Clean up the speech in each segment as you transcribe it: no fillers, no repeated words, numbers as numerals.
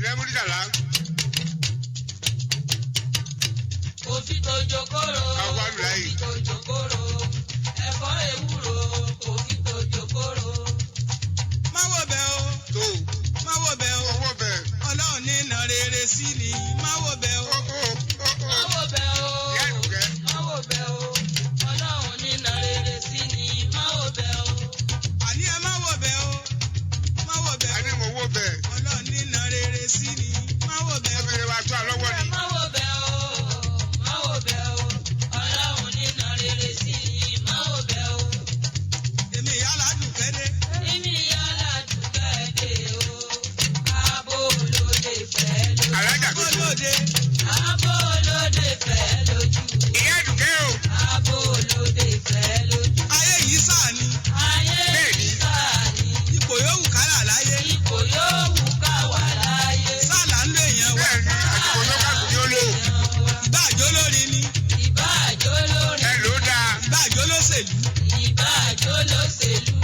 Lẹ́múrídàlá. Kòfí tó jokoro. Àwọn àlùláyè. Kòfí tó jokoro. Ẹ̀fọ́ ewúro. Kòfí tó jokoro. Má wo bẹ̀ o, Tó má wo bẹ̀ o, owó bẹ̀. Ọlọ́run ní ìnà rere sí ni, má wo bẹ̀ o. Ó ó ó ó. Má wo bẹ̀ o. Ìyá Àdùkẹ́. Má wo bẹ̀ o. Ọlọ́run ní nà rere sí ni. Má wo bẹ̀ o. Àní ẹ má wo bẹ̀ o, má wo bẹ̀ A ní o, mo wó bẹ̀. Ọlọ́run ní ìnà rere sí ni, má wo bẹ̀ o. Obìnrin wa tó àlọ́wọ́ ni. Má wo bẹ̀ o. Má wo bẹ̀ o. Ọlọ́run ní nà rere sí ni. Má wo bẹ̀ o. Èmi ìyá Aládùkẹ́ dé. Èmi Aládùkẹ́ dé o. Abo lóde fẹ́ lójú. Alájà tuntun. Olóde, Abo lóde fẹ́ lójú. Ìyá Àdùkẹ́ o. Abo lóde fẹ́ lójú. Ayé yìí sáà ni, Ayé Bẹ́ẹ̀ni. sáà ni. Ipò yóò wù kálà láyé, Ipò yóò wù ká wà láyé. Sáà là ń lo èèyàn wa, Bẹ́ẹ̀ ni àsìkò ló kà kò ní ó lò. Ìbá àjò lórí ni, Ìbá àjò lórin. Ẹ ló dáa. Ìbá àjò lóṣèlú, Ìbá àjò lóṣèlú.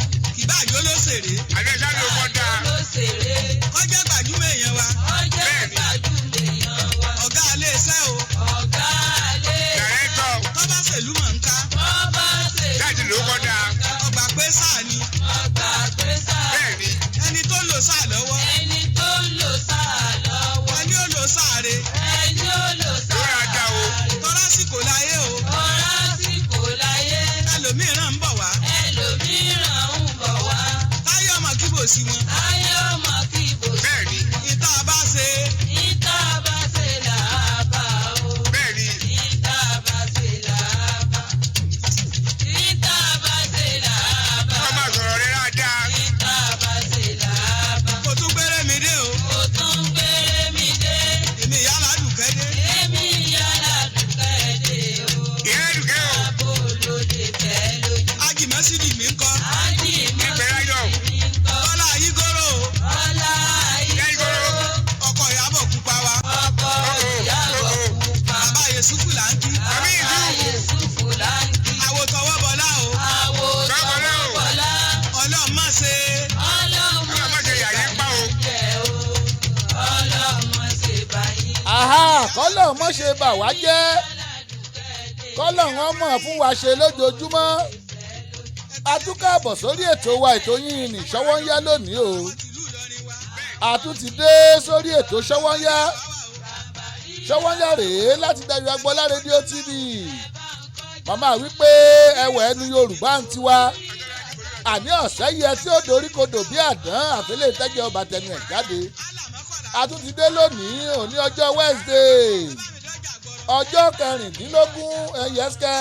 Ìbá àjò lóṣèré, Àdéṣà ló kọ́ dáa. Lóṣèré. Kọjá gbajúmọ̀ èèyàn wa, Ọjọ́ Bẹ́ẹ̀ni. gbajúmọ̀ èèyàn wa. Ọ̀gá ilé iṣẹ́ o, Ọ̀gá alẹ́. Dàrẹ́tọ̀. Tọ́ bá ṣèlú mọ̀ ń ká, Bọ́bá ṣèlú. Láti ló kọ́ dáa. Ọgbà pé sáà ni, Ọgbà pé sáà. Bẹ́ẹ̀ ni. Ẹni tó ń lò sáà lọ́wọ́, Ẹni tó ń lò sáà lọ́wọ́. Ẹni ó lò sáà re, Ẹni ó lò sáà. Lóra dá o. Tọ́lásìkò láyé o, Ọ̀rásìkò láyé. Ẹlòmíràn ń bọ̀ wá, Ẹlòmíràn ń bọ̀ wá. Táyé ọmọ kíbò sí wọn, Ayé ọmọ kí ibò sí. Bẹ́ẹ̀ ni. Ìta bá ṣe, Ìta bá ṣe là á bá o. Bẹ́ẹ̀ ni. Ìta bá ṣe là á bá. Ìta bá ṣe là á bá. Wọ́n máa sọ̀rọ̀ rẹ̀ dáadáa. Ìta bá ṣe là á bá. Kò tún gbére mi dé o, Kò tún gbére mi dé. Èmi ìyá Aládùkẹ́ dé. Èmi Aládùkẹ́ dé o. Ìyá Àdùkẹ́ o. Abo lóde fẹ́ lójú. Ájìmọ́sídì mi ń kọ́, Ájì Ìfẹ́ láyọ̀. mi ń kọ́. Bọ́lá Ayígọ́rò o, Bọ́lá Ayígọ́rò. Ọkọ̀ Ìyábọ̀ pupa wa, Ọkọ̀ Ìyábọ̀ pupa. Bàbá Yèsúfù là ń kí, Àmì Bàbá Yùsúfù. Yèsúfù là ń kí. Àwòtọ́wọ́ bọ́lá o, Àwo Bákan náà o. tọwọ́ bọ́lá. Ọlọ́run má ṣe, Ọlọ́mọ Ọlọ́mọ ṣe yà yín pa o. jẹ́ o. Ọlọ́mọ ṣe bá yín. Àhá, kọ́lọ̀ mọ́ ṣe bà wá jẹ́, kọ́lọ̀ wọn mọ̀ fún wa ṣe lójoojúmọ́. A tún káàbọ̀ sórí ètò wa, ètò yín ní Ṣọwọ́ ń Yá lónìí o. Àwọn tìlú Ìlọrin wa, A tún ti dé sórí ètò Ṣọwọ́ ń Yá. Ṣọwọ́ ń Yá rèé láti Dayọ̀ Agbọ́lá Rédíò TV. Màmá wípé ẹwẹ̀ ẹnu Yorùbá ń tiwa àní ọ̀sẹ̀ yẹ tí ó dorí kodò bí àdán àfẹlẹ́ ìtẹ́jẹ́ ọba tẹnu ẹ̀ jáde. A tún ti dé lónìí, òní ọjọ́ Wednesday, ọjọ́ 16, ẹ̀yẹ́sẹ̀,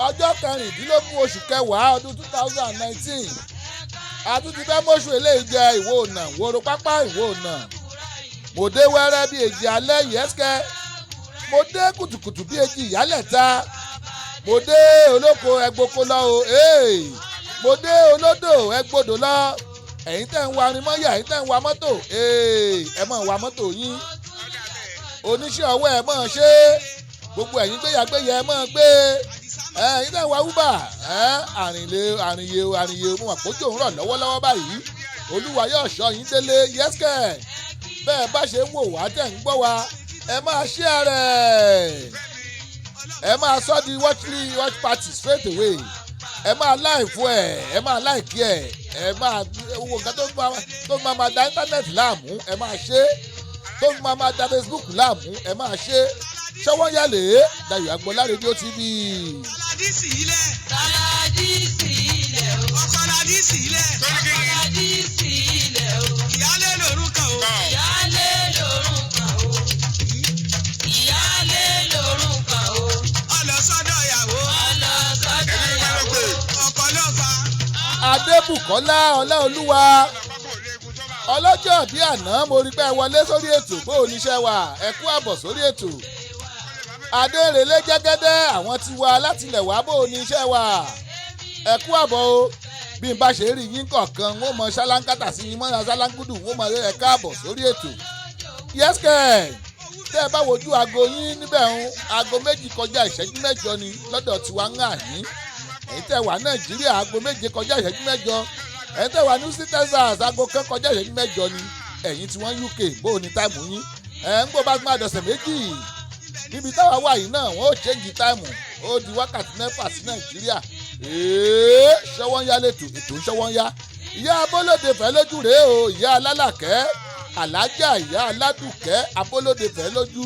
ọjọ́ 16 oṣù kẹwàá ọdún 2019. A tún ti fẹ́ mọ́ṣù eléyìí jẹ ìwò ọ̀nà wòrò pápá ìwò ọ̀nà. Mo dé wẹ́rẹ́ bí èjì alẹ́, yẹ́sẹ̀, mo dé kùtùkùtù bí èjì ìyálẹ̀ta. Mo dé olóko, ẹgboko lọ o. Mo dé olódò, ẹgbodò lọ. Ẹ̀yin tẹ́ ń wa arimọ́yà, ẹ̀yin tẹ́ ń wa mọ́tò, ẹ mọ̀ wa mọ́tò yín. Oníṣẹ́ ọwọ́, ẹ mọ̀ ṣe. Gbogbo ẹ̀yin gbéyàgbéyà, ẹ mọ̀ gbé. Ẹ̀yin tẹ́ ń wa Uber, àrìnlé àrìnyè àrìnyè, mo mọ̀ pójò ń rọ̀ lọ́wọ́lọ́wọ́ báyìí. Olúwa yóò ṣọ́ yín délé. Yẹ́sìkẹ́, bẹ́ẹ̀ bá ṣe ń wò wá, tẹ̀ ń gbọ́ wa, ẹ máa share rẹ̀, ẹ máa sọ di watch party straight away. Ẹ máa like fún ẹ, ẹ máa like ẹ, ẹ máa wo nǹkan tó máa da íńtánẹ́ẹ̀tì láàmú, ẹ máa ṣe tó máa da Facebook láàmú, ẹ máa ṣe. Ṣọwọ́ yálè Dayọ̀ Agboola Rédíò TV. Aládìsí ilẹ̀, Kàládìsí ilẹ̀ o. Ọkọ̀ Aládìsí ilẹ̀, Torí kí ni? Kàládìsí ilẹ̀ o. Ìyálé lórúkọ o, Tọ̀. Ìyálé lórúkọ o. Ìyálé lórúkọ o. Ọlọ́sọ́dọ̀ ìyàwó, Ọlọ́sọ́dọ̀ Ẹ̀mí ló ìyàwó. pè. Ọkọ̀ ló fa, Adébùkọ́lá Ọláolúwa, ọlọ́jọ́ bí àná, mo rí pé ẹ wọlé sórí ètò. Bó oníṣẹ́ wa, ẹ kú àbọ̀ sórí ètò. Adérelé Jẹ́gẹ́dẹ́, àwọn ti wá láti ilẹ̀ wá. Bó oníṣẹ́ wa, ẹ kú àbọ̀ o. Bí n bá ṣe rí yín kọ̀ọ̀kan, wọ́n mọ ṣáláńkátà sí yín mọ́ra ṣáláńgùdù, wọ́n mọ ẹ káàbọ̀ sórí ètò. Yẹ́sìkẹ́, tẹ́ ẹ bá wojú aago yín níbẹ̀ ń, aago 2 kọjá ìṣẹ́jú 8 ni lọ́dọ̀ tiwa ń hàn yín. Ẹ̀yin tẹ́ wà Nàìjíríà, aago 7 kọjá ìṣẹ́jú 8. Ẹ̀yin tẹ́ wà ní Houston, Texas, aago 1 kọjá ìṣẹ́jú 8 ni. Ẹ̀yin tí wọ́n UK, bó o ní time yín? Ẹ̀ ń gbọ́ bá gbọ́n àdọ̀sẹ̀ 2 níbi táwa wà yìí náà, wọ́n ó change time, ó di wákàtí 6 sí Nàìjíríà. Ee, ṣọwọ́ ń yá lẹ́tọ̀, ètò ṣọwọ́ ń yá. Ìyá Abólóde fẹ́ lójú rèé o, ìyá alálàkẹ́, alájà ìyá aládùkẹ́ Abólóde fẹ́ lójú.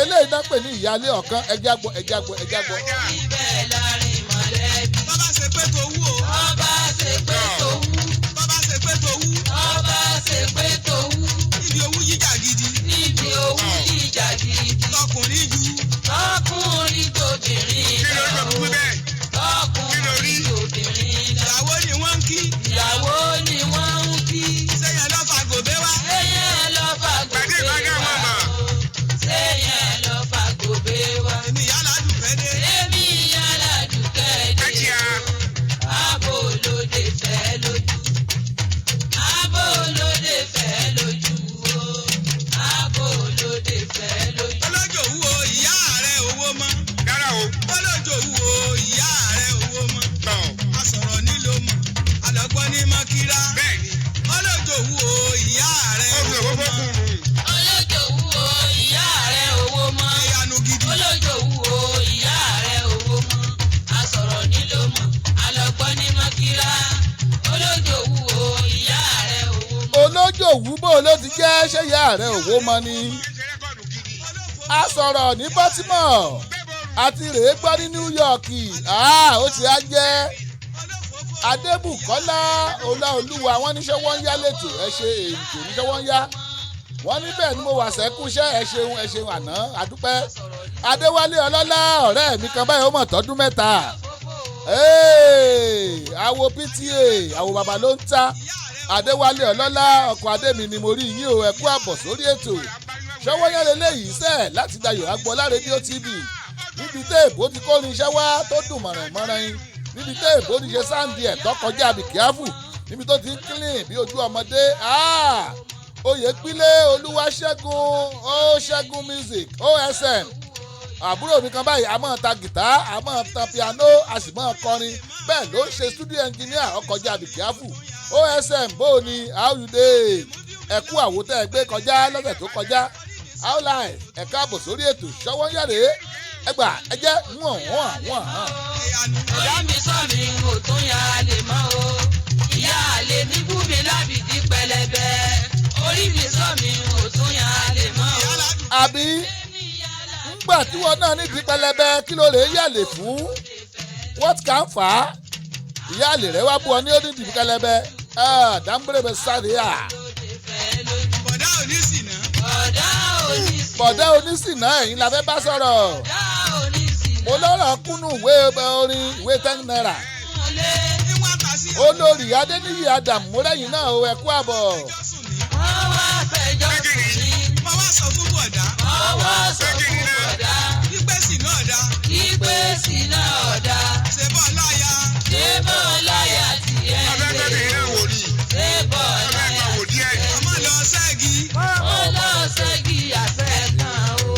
Eléyìí náà pè ní ìyáálé ọ̀kan. Ẹja gbọ́, ẹja gbọ́, ẹja gbọ́. Ibẹ̀ láàrin mọ̀lẹ́bí. Bọ́bá ṣe pé tó wú o. Ọba ṣe pé tó wú. Bọ́bá ṣe pé tó wú. Ọba ṣe pé tó wú. Níbi owú jíjà gidi. Níbi owú jíjà gidi. Tọkùnrin ju. Tọkùnrin tóbìnrin Kí ló lọ. rí pẹ̀lú bẹ́ẹ̀? Tọkùnrin tóbìnrin lọ. Ìyàwó ni wọ́n ń kí. Ìyàwó ni wọ́n ń kí. Sẹ́yìn lọ́fà gòbé wá. Sẹ́yìn lọ fà Gbàdé gòbé ìbágá wá. wọn mọ̀. Sẹ́yìn lọ fà gòbé wá. Èmi ìyá aládùúfẹ́ dé. Èmi aládùúkẹ́ dé. Kájíá. Abolóde fẹ́ lójú. Abolóde fẹ́ lójú o. Abolóde fẹ́ lójú. Olójó wú o, ìyá rẹ̀ owó mọ́. Dára o. Olójó wú o, ìyá rẹ̀ owó mọ́. Tọ̀. Asọ̀rọ̀ nílò mọ̀. Alọ́gbọ́n ní mọ́kírá. Bẹ́ẹ̀ni. Olójó wú o, ìyá rẹ̀ Ó fi owó òfófó mọ́. kún un. Olójó wú o, ìyá rẹ̀ owó mọ́. Ìyanu gidi. Olójó wú o, ìyá rẹ̀ owó mọ́. Asọ̀rọ̀ nílò mọ̀, alọ́gbọ́n ní mọ́kírá. Olójó wú o, ìyá rẹ̀ owó mọ́. Olójó wú, bó ló ti jẹ́? Ṣé ìyá rẹ̀ òwò mọ́ ni? Ó ṣe rẹ́kọ̀dù gidi. A sọ̀rọ̀ ní Baltimore àti rèé gbọ́ ní New York. Ah, ó ti á jẹ́ Adébùkọ́lá Ọláolúwa. Wọ́n níṣẹ́ wọ́n ń yá lẹ́tọ̀. Ẹ ṣe ètò níṣẹ́ wọ́n ń yá. Wọ́n níbẹ̀ ni mo wà sẹ́kúṣẹ́. Ẹ ṣeun, ẹ ṣeun àná, àdúpẹ́. Adéwálé Ọlọ́lá, ọ̀rẹ́ mi kan báyìí, ó mọ̀ tọ́dún 3. Hey, àwo PTA, àwo bàbá ló ń ta. Adéwálé Ọlọ́lá, ọkọ̀ adémi ni mo rí yín o. Ẹ kú àbọ̀ sórí ètò ṣọwọ́yán lélẹ́yìí sẹ́ láti Dayọ̀ Agboola Rédíò TV, níbi tẹ́ èbó ti kó irinṣẹ́ wá tó dùn mọ̀ràn-mọ̀ràn yín, níbi tẹ́ èbó ti ṣe sound ẹ̀ tó kọjá àbíkíáfù, níbi tó ti ń clean bí ojú ọmọdé. Oyèpílẹ̀ Olúwaṣẹ́gun ó ṣẹ́gun music OSM, àbúrò mi kan báyìí, a máa ta gìtá, a máa ta piano, a sì máa kọrin. Bẹ́ẹ̀ ló ń ṣe studio engineer ọkọjá àbíkíáfù. OSM, bó o ní, how you dey? Ẹ kú àwòtẹ́ ẹ gbé kọjá lọ́sẹ̀ tó kọjá. How life? Ẹ káàbọ̀ sórí ètò ṣọwọ́nyàrá. Ẹ gbà, ẹ jẹ́ wọ̀n wọ̀n wọ̀n hàn. Ìyanu. Ọ̀dà mi sọ mi ò tún ya lè mọ́ o. Ìyá àlè mi bú mi lábìdí pẹlẹbẹ. Orí mi sọ mi ò tún ya lè mọ́ Ìyá o. aládùúfẹ́. Àbí ńgbà tí wọn náà nídìí pẹlẹbẹ, kí ló lè yàlè fún? What can fà á? Ìyá àlè rẹ wá bú ọ ní ó nídìí pẹlẹbẹ dáńgbèrè sáré à. Bọ̀dá ò ní sìnà. Ọ̀dà onísìnà. Bọ̀dá onísìnà, ẹ̀yin la fẹ́ bá sọ̀rọ̀. Ọ̀dà onísìnà. Mo lọ́rọ̀ kúnnù ìwé orin ìwé ₦10. Múlẹ̀. Ní wọ́n ta sí Olórí Adéníyì Adam múrẹ́yìn náà o, ẹ kú àbọ̀. ẹjọ́ sùn mí. Wọ́n wá fẹjọ́ sùn mí. Mo wá sọ fún bọ̀dá. Wọ́n wá sọ fún bọ̀dá. Wípé sì náà dá. Ìpè sínà ọ̀dà. Ṣé bọ́ láya? Ṣé bọ́ láyà tiẹ̀ Ọbẹ̀ lé? gbẹ́bí náà wò ni. Ṣé bọ́ Ọbẹ̀ láyà gbà wò díẹ̀. Ọmọ lọ ṣẹ́gi. Wọ́n lọ ṣẹ́gi àṣẹ kan o.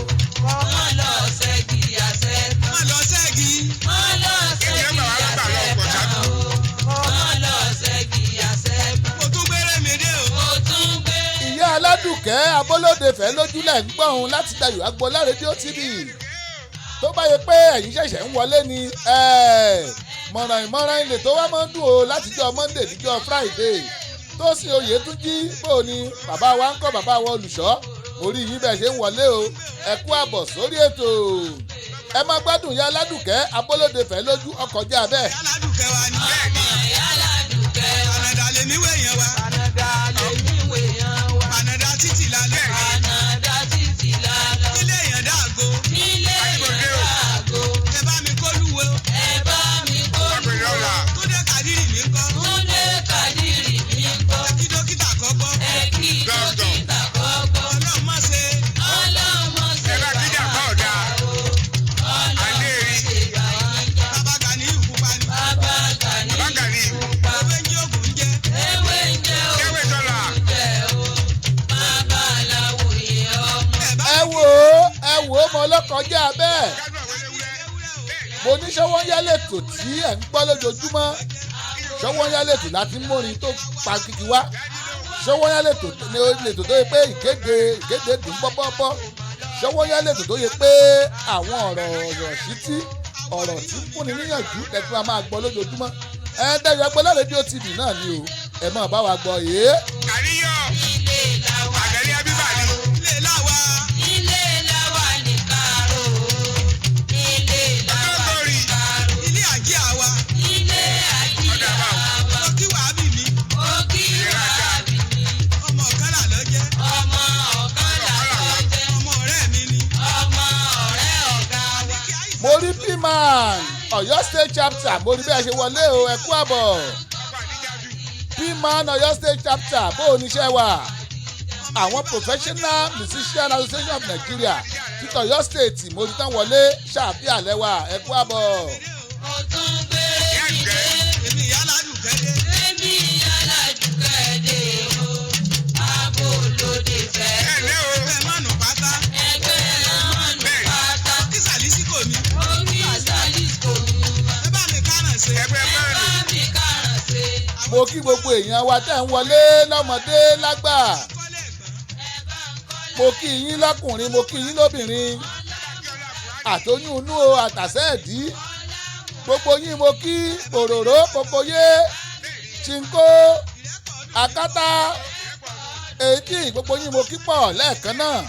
Wọ́n lọ ṣẹ́gi àṣẹ kan. Ọmọ lọ ṣẹ́gi. Wọ́n lọ ṣẹ́gi àṣẹ kan o. Wọ́n lọ ṣẹ́gi àṣẹ kan. Mo tún gbére mi dé o. Mo tún gbé. Ìyá aládùkẹ́ Abólóde fẹ́ lójúlẹ̀ ń gbọ̀hún láti Dayọ̀ Agboola Rédíò TV. Tó bá yẹ pé ẹ̀yin ṣẹ̀ṣẹ̀ ń wọlé ni, mọ̀ràn ìmọ̀ràn ilé tó wá máa ń dùn o látijọ́ Monday díjọ́ Friday. Tó sì oyè tún jí bó ni bàbá wa ń kọ́, bàbá wa olùṣọ́ orí yín bẹ́ẹ̀ ṣe ń wọlé o. Ẹ kú àbọ̀ sórí ètò, ẹ má gbádùn ìyá aládùkẹ́ Abólóde fẹ́ lójú ọkọjá bẹ́ẹ̀. Ìyá aládùúfẹ́ wa ni. Ọmọ ìyá aládùkẹ́ wa. Kànàdà lèmi wé yẹn wa. Kànàdà lèmi wé yan wa. Kànàdà títì lálẹ́. Kànàdà títì lálọ́. Nílé èèyàn dàgò. Nílé ìyàgò. Ẹ bá mi kólúwo. Ẹ bá mi kó Ọkùnrin ọ̀la. Túndé Kàdírì mi kọ́. Túndé Kàdírì mi kọ́. Ẹ kí dókítà kọ́kọ́. Ẹ kí dókítà kọ́kọ́. Ọlọ́run má ṣe. Ọlọ́mọ ṣe Ẹ bá kíjà bá ọ̀dà. o. Ọlọ́mọ Adéèrí. ṣe bàyíjà. Bàbá Gani ìfúnpa ni. Bàbá Gani Bàbá Gani. pupa. Ewé ń jẹ́ ògùn ń jẹ́. Ewé ń jẹ́ Kẹ́wé sọ̀la. òun jẹ́ o. Bàbá aláwòye ọmọ. Ẹ bá Ẹ wò ó, ẹ wò ó, mọ ọlọ́kọjá bẹ́ẹ̀. Kádùn àwọn ewúrẹ́. Mo ní ṣọwọ́nyá lẹ́tò tí ẹ̀ ń gbọ́ lójoojúmọ́. Ṣọwọ́nyá lẹ́tò láti mórin tó pa kìkì wá. Ṣọwọ́nyá lètò lètò tó yẹ pé ìkéde ìkéde dùn bọ́bọ́bọ́. Ṣọwọ́nyá lètò tó yẹ pé àwọn ọ̀rọ̀ ọ̀rọ̀ ṣítí, ọ̀rọ̀ tí ń fúnni níyànjú lẹ́tọ́ a máa gbọ́ lójoojúmọ́. Ẹ Dayọ̀ Agboola rédíò TV náà ni o, ẹ máa bá wa gbọ́ yé. Àríyọ̀. Ilé làwà Àgẹ̀rí Abíbà ni. Ilé làwà. Ilé làwà ní Karo. Ilé làwà ní Karo. Ilé àjẹ́ àwa. Ilé àjíyá wa. Mo kí wàá bì mí. Ó kí wàá bì mí. Ọmọ ọ̀kan là lọ jẹ́. Ọmọ ọ̀kan là lọ jẹ́. Ọmọ ọ̀rẹ́ mi ni. Ọmọ ọ̀rẹ́ ọ̀gá wa. Mo rí Pman Ọ̀yọ́ State Chapter, mo rí bí ẹ ṣe wọlé o, ẹ kú àbọ̀. Pman Ọ̀yọ́ State Chapter, bó o níṣẹ́ wà? Àwọn Professional Musician Association of Nigeria títọ̀ Ọ̀yọ́ State, mo rí tán wọlé ṣàfihàn lẹ́wà, ẹ kú àbọ̀. Mo tún gbére mi dé. Èmi ìyá ládùúgbẹ́ dé. Èmi aládùúgbẹ́ dé o. Abo lòdì fẹ́. Ẹ ǹlẹ́ o. Ẹgbẹ́ mánu pátá. Ẹgbẹ́ mọ́nù pátá. Kí sàlísì kò mí. Ó kí sàlísì mi. Ẹ bá mi káràn ṣe. Ẹgbẹ́ Ẹ márùn. bá mi káràn ṣe. Mo kí gbogbo èèyàn wa tẹ́ ń wọlé lọ́mọdé lágbà. Kọ́lé ẹ̀gbọ́n. Ẹ bá ń kọ́lé. Mo kí yín lọ́kùnrin, mo kí yín lóbìnrin, àtọyún inú o, àtàsẹ́ ẹ̀dí, gbogbo yín mo kí. Òróró kòkòyé chinko akátá èyí, gbogbo yín mo kí pọ̀ lẹ́ẹ̀kan náà.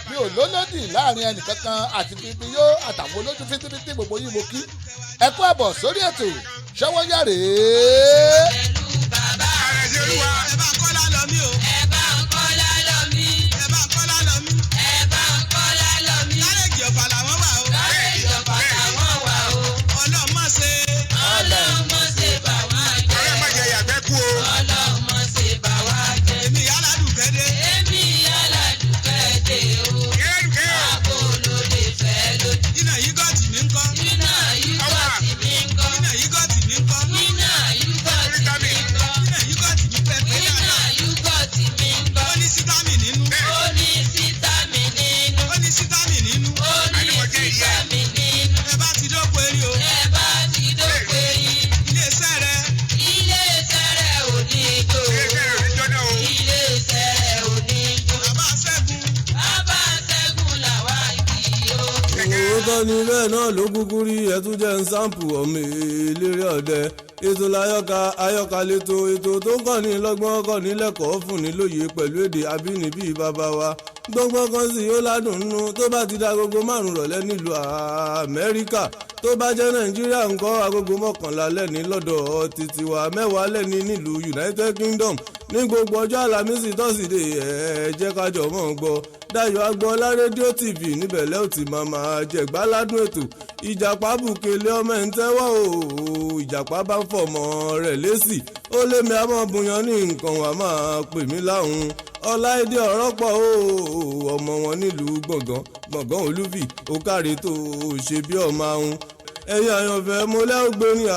Mi ò lólódì láàrin ẹnìkankan àti fífi yó àtàwọn olójú fitifiti, gbogbo yín mo kí. Ẹ kú àbọ̀ sórí ètò Ṣọwọ́nyá rèé. Pẹ̀lú bàbá Ààrẹ ṣe olúwa. Ẹ bá ń kọ́lá lọ mí o. Ẹ bá ń kọ́lá lọ mí. Ẹ bá ń kọ́lá lọ mí. Ẹ bá ń kọ́lá lọ mí. Kárẹ̀jì ọ̀fà làwọn wà o. Kárẹ̀jì ọ̀fà làwọn wà o. Ọlọ́mọ ṣe. Ọlọ́mọ ṣe bà wá jẹ́. Ọlọ́run má jẹ́ yàgbẹ́ kú o. Ọlọ́mọ ṣe bà wá jẹ́. Èmi ìyá ládùúgbẹ́ dé. Èmi aládùúgbẹ́ dé o. Ìyá ládùúgbẹ́ o. Abo lòdì fẹ́ lójú. Iná yìí gọ́ọ̀tì mi ń kọ́. Iná yúgọ̀tì mi ń kọ́. Iná yìí gọ́ọ̀tì mi ń kọ́. Iná yúgọ̀tì mi ń kọ́. Iná yìí gọ́ọ̀tì mi pẹ́ pé Iná dáadáa. yúgọ̀tì mi ń kọ́. Ó ní sítámì nínú. Ó ní sítámì nínú. Ó ní sítámì nínú. Ó ní sítámì nínú. Ẹ bá ti dóko eré o. Ẹ bá ti dópe yín. Ilé-iṣẹ́ rẹ. Ilé-iṣẹ́ rẹ̀ ò ní jó. Ilé-iṣẹ́ rẹ̀ ò ní jóná o. Ilé-iṣẹ́ rẹ̀ ò ní jó. Bàbá Ṣẹ́gun. Bàbá Ṣẹ́gun làwa kì í o. Òótọ́ ni bẹ́ẹ̀ náà ló kúkú rí. Ẹtún jẹ́ ń sáǹpù ọmọ eléré ọ̀dẹ. Ètò láyọ̀ká ayọ̀ká lẹ́tọ̀, ètò tó ń kọ́ni lọ́gbọ́n, kọ́ni lẹ́kọ̀ọ́, fún ni lóye pẹ̀lú èdè abínibí bàbá wa. Gbọ́ngbọ́n kan sì yóò ládùn nínú tó bá ti da agogo 5 rọ̀lẹ́ nílùú Amẹ́ríkà. Tó bá jẹ́ Nàìjíríà ńkọ́, agogo 11 lẹ́ni lọ́dọ̀ títí wa, 10 lẹ́ni nílùú United Kingdom, ní gbogbo ọjọ́ Àlàmísì, Tọ́sídẹ̀ẹ́. Ẹ̀ jẹ́ ká jọ mọ́ ń gbọ́ Dayọ̀ Agboola rédíò TV. Níbẹ̀ lẹ́ ò ti máa máa jẹ̀gbáládùn ètò. Ìjàpá bùkélé ọmọ ẹ̀ ń tẹ́wọ́ o. Ìjàpá bá ń fọmọ rẹ̀ lésì, ó lémi àmọ́ bùyàn ní nǹkan wà máa pè mí láhùn. Ọláìdé ọ̀rọ̀ pọ̀ o, ọmọ wọn nílùú Gbọ̀ngàn, Gbọ̀ngàn Olúfì, ó káre tó ṣe bí ọmọ ahun. Ẹ̀yin àyànfẹ́, mo lẹ́ ògbérin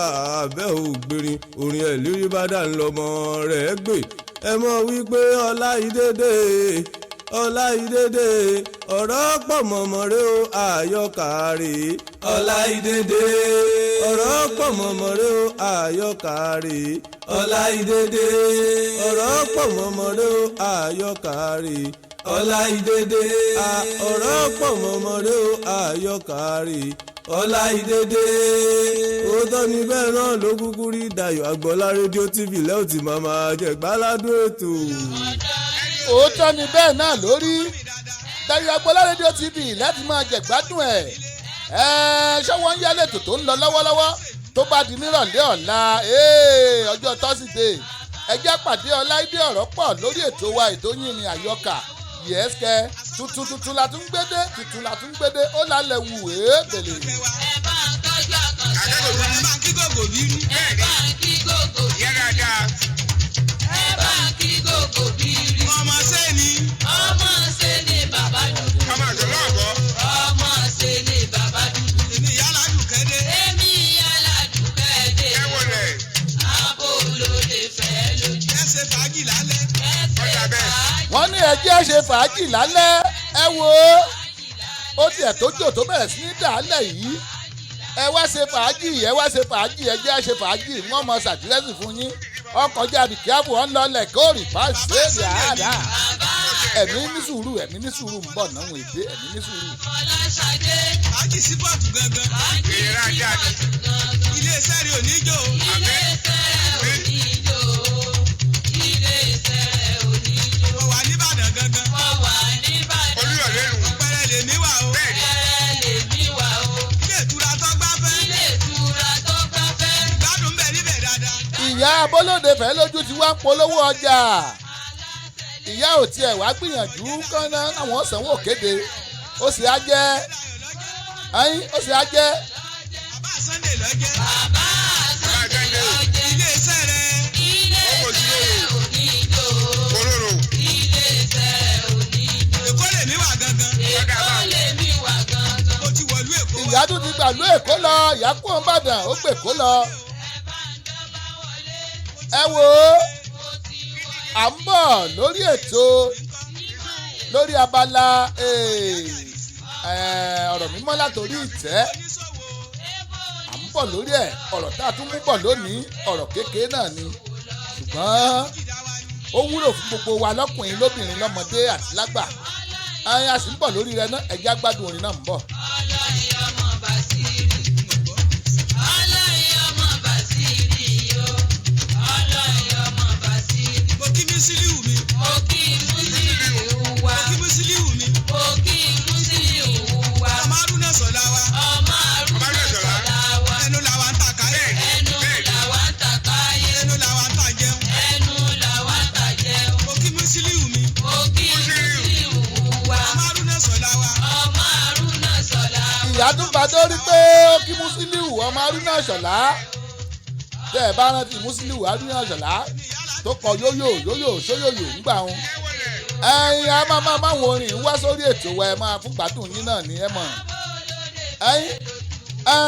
àbẹ́ ògbérin orin ẹ̀ lérí bá dà ń lọ́mọ rẹ̀ gbé. Ẹ mọ̀ wípé Ọláìdédé, Ọláìdédé ọ̀rọ̀ pọ̀ mọ̀mọ́ rẹ o, àyọkà rè. Ọláìdédé ọ̀rọ̀ pọ̀ mọ̀mọ́ rẹ o, àyọkà rè. Ọláìdédé ọ̀rọ̀ pọ̀ mọ̀mọ́ rẹ o, àyọkà rè. Ọláìdédé ọ̀rọ̀ pọ̀ mọ̀mọ́ rẹ o, àyọkà rè. Ọláìdédé. Òótọ́ ni bẹ́ẹ̀ náà ló kúkú rí. Dayọ̀ Agboola rédíò TV lẹ́ò tí màá máa jẹ gbáládùn ètò. Òótọ́ ni bẹ́ẹ̀ náà lórí. Dayọ̀ Agboola rédíò TV láti máa jẹ̀gbádùn ẹ̀. Ẹ̀ ṣọ́wọ́n ń yálẹ̀ ètò tó ń lọ lọ́wọ́lọ́wọ́. Tó bá di nírọ̀lẹ́ ọ̀la, ọjọ́ Tọ́sídẹ̀ẹ́, ẹ jẹ́ pàdé Ọláìdé ọ̀rọ̀ pọ̀ lórí ètò wa, ètò yín ni àyọkà. Yẹ́sìkẹ́ tuntun tuntun la tún gbédé, tuntun la tún gbédé, ó lálẹ́ wù é bèlè. Ẹ bá ń tọ́jú àkànṣe wa. Ẹ bá ń kí gògò bírú. Ẹ bá ń kí gògò. Ìyá dáadáa. Ẹ bá ń kí gògò bírí. Ọmọ sẹ́ni. Ọmọ ṣe ni bàbá dúdú. Ọmọ àgbẹ̀ lọ́ọ̀bọ. Ọmọ ṣe ni bàbá dúdú. Èmi ìyá ládùúkẹ́ dé. Èmi aládùúkẹ́ dé. Ẹ wọlé. Abo ló lè fẹ́ lójú. Ẹ ṣe fàájì lálẹ́. Ẹ ṣe Ọjà bẹ́ẹ̀. fàájì. Wọ́n ní ẹjẹ́ ṣe fàájì lálẹ́. Ẹ wo, ó tiẹ̀ tó jò tó bẹ̀rẹ̀ sí ní dàálẹ̀ yìí. Ẹ wá ṣe fàájì, ẹ wá ṣe fàájì, ẹ jẹ́ ṣe fàájì. Wọ́n mọ ṣàdírẹ́sì fún yín. Ọkọjá àbíkíábù ọ̀ ń lọ lẹ̀ kórì fáṣẹ́ yàrá. Bàbá Ẹ̀mí ní sùúrù, ẹ̀mí ní sùúrù ń bọ̀ náà wọ́n èdè ẹ̀mí ní sùúrù. Fọláṣadé. Fàájì sí pọ̀tù gangan. Fàájì Ìrà sí ajá ni. pọ̀tù gangan. Ilé-iṣẹ́ rẹ̀ ò ní jò. Ilé-iṣẹ́ rẹ̀ ò ní jò. Ilé-iṣẹ́ rẹ̀ ò ní jò. Mo wà nìbàdàn gangan. Mo wà n'Ìbàdàn. Olúyọ̀lé nù. Ọ̀pẹ̀rẹ̀ lèmi wà o. Bẹ́ẹ̀ni. Ẹrẹ́ lèmi wà o. Ilé ìtura tó gbáfẹ́. Ilé ìtura tó gbafẹ́. Ìgbádùn ń bẹ níbẹ̀ dáadáa. Ìyá Abọ́lódé fẹ́ lójú ti wá ń polówó ọjà. Ìyá ò tiẹ̀ wá gbìyànjú kánná àwọn sanwó kéde. Ó sì á jẹ́ ẹyin, ó sì á jẹ́ Bàbá Sunday lọ́jẹ́. Bàbá Sunday lọ́jẹ́. Ilé-iṣẹ́ rẹ̀. Ilé-iṣẹ́ rẹ̀ ò ní jò. Olóró. Ilé-iṣẹ́ rẹ̀ ò ní jò. Èkó lèmi wà gangan. Èkó lèmi wà gangan. Mo ti wọ̀lú Èkó wá. Ìyá tún ti gbàlú Èkó lọ, ìyá kúrò ń Bàdàn, ó gbè kó lọ. Ẹ wo, à ń bọ̀ lórí ètò lórí abala ọ̀rọ̀ mímọ́ látòrí ìtẹ́. À ń bọ̀ lórí ẹ̀. Ọ̀rọ̀ tá a tún mú bọ̀ lónìí, ọ̀rọ̀ kékeré náà ni, ṣùgbọ́n ó wúlò fún gbogbo wa lọ́kùnrin, lóbìnrin, lọ́mọdé àti lágbà. Ẹyin, a sì ń bọ̀ lórí rẹ náà. Ẹ̀jẹ̀ agbádùn orin náà ń bọ̀. Ọlọ́yin ọmọ Bàṣírì. Ọlọ́yin ọmọ Bàṣírì o. Ọlọ́yin ọmọ Bàṣírì. Mo kí Mísílíù mi. Mo kí Músílíù wa. Mo kí Mísílíù mi. Mo kí Músílíù wa. Ọmọ Arúnà Sọ̀lá wa. Ọmọ Arúnà Sọ̀lá wa. Ẹnu làwa ń tà káyé. Ẹnu làwa ń tà káyé. Ẹnu làwa ń tà jẹun. Ẹnu làwa ń tà jẹun. Mo kí Mísílíù mi. Mo kí Músílíù wa. Ọmọ Arúnà Sọ̀lá wa. Ọmọ Arúnà Sọ̀lá wa. Ìyá tún bá dórí pé ó kí Musiliu ọmọ Haruna Ṣọlá. Tẹ́ ẹ bá rántí Musiliu Haruna Ṣọlá tó kọ yóyò yóyò sóyòyò ńgbà wọn. Ẹyin, a máa máwọn orin wá sórí ètò wa. Ẹ máa fún gbádùn yín náà ní ẹ mọ̀. Ẹyin, ẹ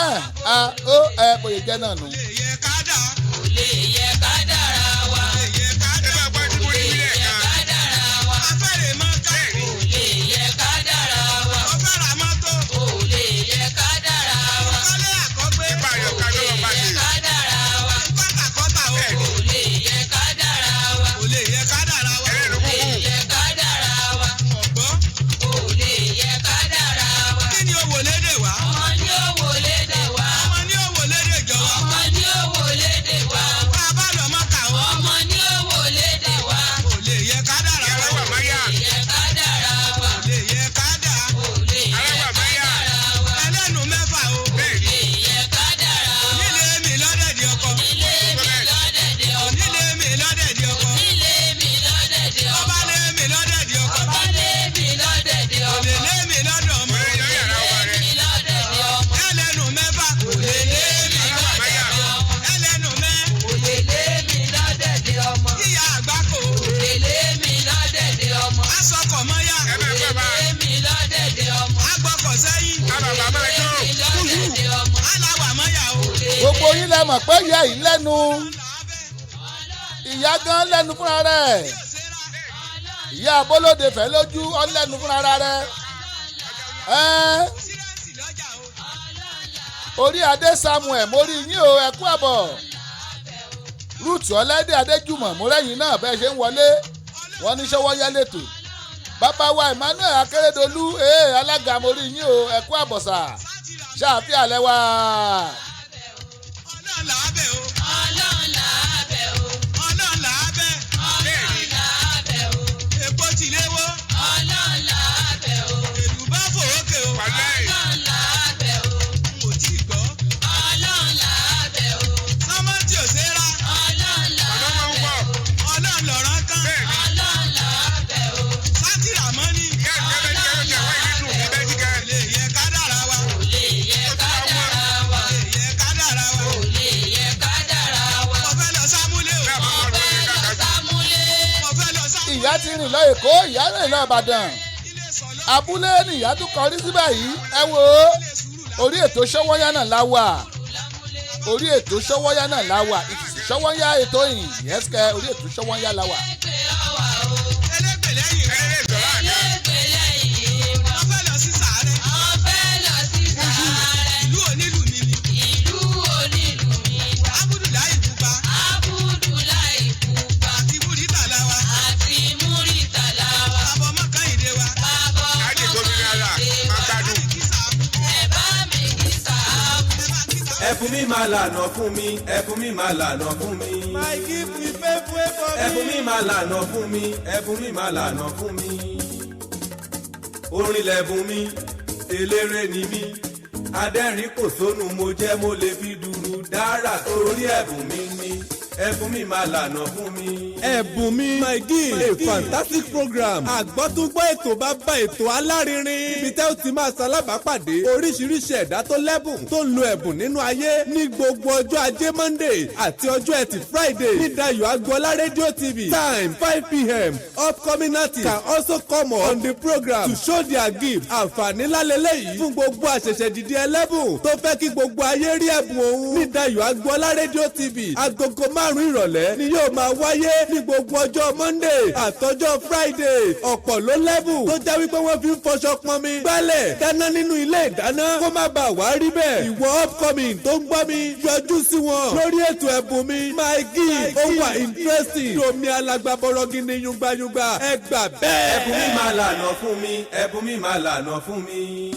ẹ a ó ẹ bóyá jẹ́ náà nù. Lè yẹ ká dà. Kò lè yẹ ká dára wa. Lè yẹ ká Ẹ dà. bá gbọ́ tí mo Kò ní lè nílẹ̀ yẹ kan. ká dára wa. Afẹ́rẹ́ mọ́ ká. Bẹ́ẹ̀ni. Kò lè yẹ ká dára wa. Mo fẹ́ ra mọ́tò. Kò lè yẹ ká dára wa. Kọ́lé àkọ́gbé. Ipa àyọkà Kò ló lè lọ bá yẹ ṣe. ká dára wa. Kọ́tàkọ́tà o. Bẹ́ẹ̀ni. Kò lè yẹ ká dára wa. Kò lè yẹ ká dára wa. Ẹlẹ́nu Kò lè kúkú. yẹ ká dára wa. Ọ̀gbọ́n. Kò lè yẹ ká dára wa. Kí ni owó lédè wá? Ọmọ ní owó lédè wa. Ọmọ ní owó lédè jọ wa. Ọmọ ní owó lédè wa. Bá a bá lọ mọ́kà o. Ọmọ ní owó lédè wa. Kò lè yẹ ká dára Ìyá wa. aláwà máyà. Kò lè yẹ ká dára wa. Kò lè yẹ ká dà. Kò lè yẹ Aláwà ká máyà. dára wa. Ẹlẹ́nu mẹ́fà o. Kò Bẹ́ẹ̀ni. lè yẹ ká dára wa. Onílé mi lọ́dẹ̀dẹ̀ ọkọ. Onílé mi lọ́dẹ̀dẹ̀ ọkọ. Onílé mi lọ́dẹ̀dẹ̀ ọkọ. Onílé mi lọ́dẹ̀dẹ̀ ọkọ. Ọba lé mi lọ́dẹ̀dẹ̀ ọkọ. Ọba lé mi lọ́dẹ̀dẹ̀ Kò ọkọ. lè lé mi lọ́dọ̀ ọmọ. Wọ́n yọ yàrá ọba rẹ̀. Mi lọ́dẹ̀dẹ̀ ọmọ. Ẹlẹ́nu mẹ́fà. Kò lè lé mi. Aláwà máyà. Ẹlẹ́nu mẹ́. Kò lè lé mi lọ́dẹ̀dẹ̀ ọmọ. Kíyà àgbákò. Kò lè lé mi lọ́dẹ̀dẹ̀ ọmọ. Asọkọ̀ mọ́yà. Ẹ bá gbọ́ bá. Lé mi lọ́dẹ̀dẹ̀ ọmọ. Agbọ́kọ̀ sẹ́yìn. Àbàbà máa jó. Mi lọ́dẹ̀dẹ̀ ọmọ. Aláwà mọ́yà o. Gbogbo yín lẹ mọ̀ pé ìyá yìí lẹ́nu, ìyá gan lẹ́nu fúnra rẹ̀. Ìyá Abọ́lódé fẹ́ lójú ọ lẹ́nu fúnra rẹ̀ ẹ́. Sírẹ́sì lọ́jà o. Orí adé Samuel, mórí yín o, ẹ kú àbọ̀. Rúùtù Ọlẹ́dẹ̀ Adéjùmọ̀, múrẹ́yìn náà bẹ́ẹ̀ ṣe ń wọlé. Wọ́n ní ṣọwọ́ yá lẹ́tọ̀. Bàbá wa Emmanuel Akérèdọ́lù, ee alága, mórí yín o, ẹ kú àbọ̀sà ṣáàfíà lẹ́wà. Ọlọ́run là á bẹ̀ o. Ọlọ́run là á bẹ̀ o. Ọlọ́run là á bẹ̀. Ọlọ́run là á bẹ̀ o. Èpo ti léwó. Ọlọ́run là á bẹ̀ o. Èlùbọ́ fò ókè o. Wàláì. Ọlọ́run là á bẹ̀ o. N ò tí ì gbọ́. Ọlọ́run là á bẹ̀ o. Sọ́mọ́tì ò ṣe é rà. Ọlọ́run là Ọ̀nà á máa ń bẹ̀ pọ̀. o. Ọlọ́run lọ̀rọ̀ kan. Bẹ́ẹ̀ni. Ọlọ́run là á bẹ̀ o. Sátìrà mọ́ni. Ìyá ìjọba ti kẹ́ ló jẹ́ wáyé nínú mi bẹ́ẹ̀ ti kẹ́. Kò lè yẹ ká dára wa. Kò lè yẹ ká dára wa. Kò lè yẹ ká dára wa. Kò lè yẹ ká dára wa. Mo fẹ́ lọ sámúlé o. Bẹ́ẹ̀ bá Mo wọn fẹ́ lórí lọ kàkà. sámúlé. Mo fẹ́ lọ sámúlé. Ìyá ti rìn lọ Èkó, ìyá rìn lọ Ìbàdàn, Ilé sọ̀lọ́. abúlé ni ìyá tún kọrí síbẹ̀ yìí. Ẹ wo, Ilé sùúrù la. orí ètò Ṣọ́wọ́yá náà la wà. Orí ètò Ṣọ́wọ́yá náà la wà. Ìtìsí Ṣọ́wọ́yá ètò yìí yẹ́sìkẹ́, orí ètò Ṣọ́wọ́yá la wà. Ẹgbẹ́ ọwà o. Ẹlẹ́gbẹ̀ lẹ́yìn rẹ̀. Ẹlẹ́lẹ́ sọ̀rọ̀ àná. Ẹlẹ́gbẹ́ lẹ́yìn wa. Mo fẹ́ lọ sí sàárẹ̀. Mo fẹ́ lọ sí sàárẹ̀. Ìlú onílù mi ni. Ìlú onílù mi wá. Ábúdùláì Pupa. Abúlé Ẹ̀bùn mi máa lànà fún mi, ẹ̀bùn mi máa lànà fún mi. My gift will pave way for me. Ẹ̀bùn mi máa lànà fún mi, ẹ̀bùn mi máa lànà fún mi. Orin lẹ̀bùn mi, eléré ni mí. Adẹ́rìn kò sónú mo jẹ́, mo lè fi dùrù dára torí ẹ̀bùn mi ni. Ẹ̀bùn mi máa lànà fún mi. Ẹ̀bùn Mi, My Gift, a fantastic program. Àgbọ́túngbọ́ ètò bá bá ètò alárinrin. Ibi tẹ́ ó ti máa ṣalábàápàdé oríṣiríṣi ẹ̀dá tó lẹ́bùn tó ń lo ẹ̀bùn nínú ayé ní gbogbo ọjọ́ ajé Monday àti ọjọ́ ẹtì Friday ní Dayo Agboola Radio TV. Time 5 p.m. Upcoming artists can also come on the program to show their gift. Àǹfààní lálẹ́lẹ́ yìí fún gbogbo àṣẹ̀ṣẹ̀ dìde ẹlẹ́bùn tó fẹ́ kí gbogbo ayé rí ẹ̀bùn òun ní Dayo Agboola Radio TV. Agogo 5 ìrọ̀lẹ́ ni yóò máa wáyé ní gbogbo ọjọ́ Monday àtọjọ́ Friday. Ọ̀pọ̀ ló lẹ́bùn tó jẹ́ wípé wọ́n fi ń fọṣọ, pọnmi, gbálẹ̀, dáná nínú ilé ìdáná. Kó má bàa wá rí bẹ́ẹ̀, ìwọ upcoming tó ń gbọ́ mi, yọjú sí wọn lórí ètò Ẹ̀bùn Mi, My Gift. Ó wà interesting, domi alágbàbọ̀rọ̀ gidi, yungbayungba, ẹ gbà bẹ́ẹ̀. Ẹ̀bùn mi máa lànà fún mi, ẹ̀bùn mi máa lànà fún mi.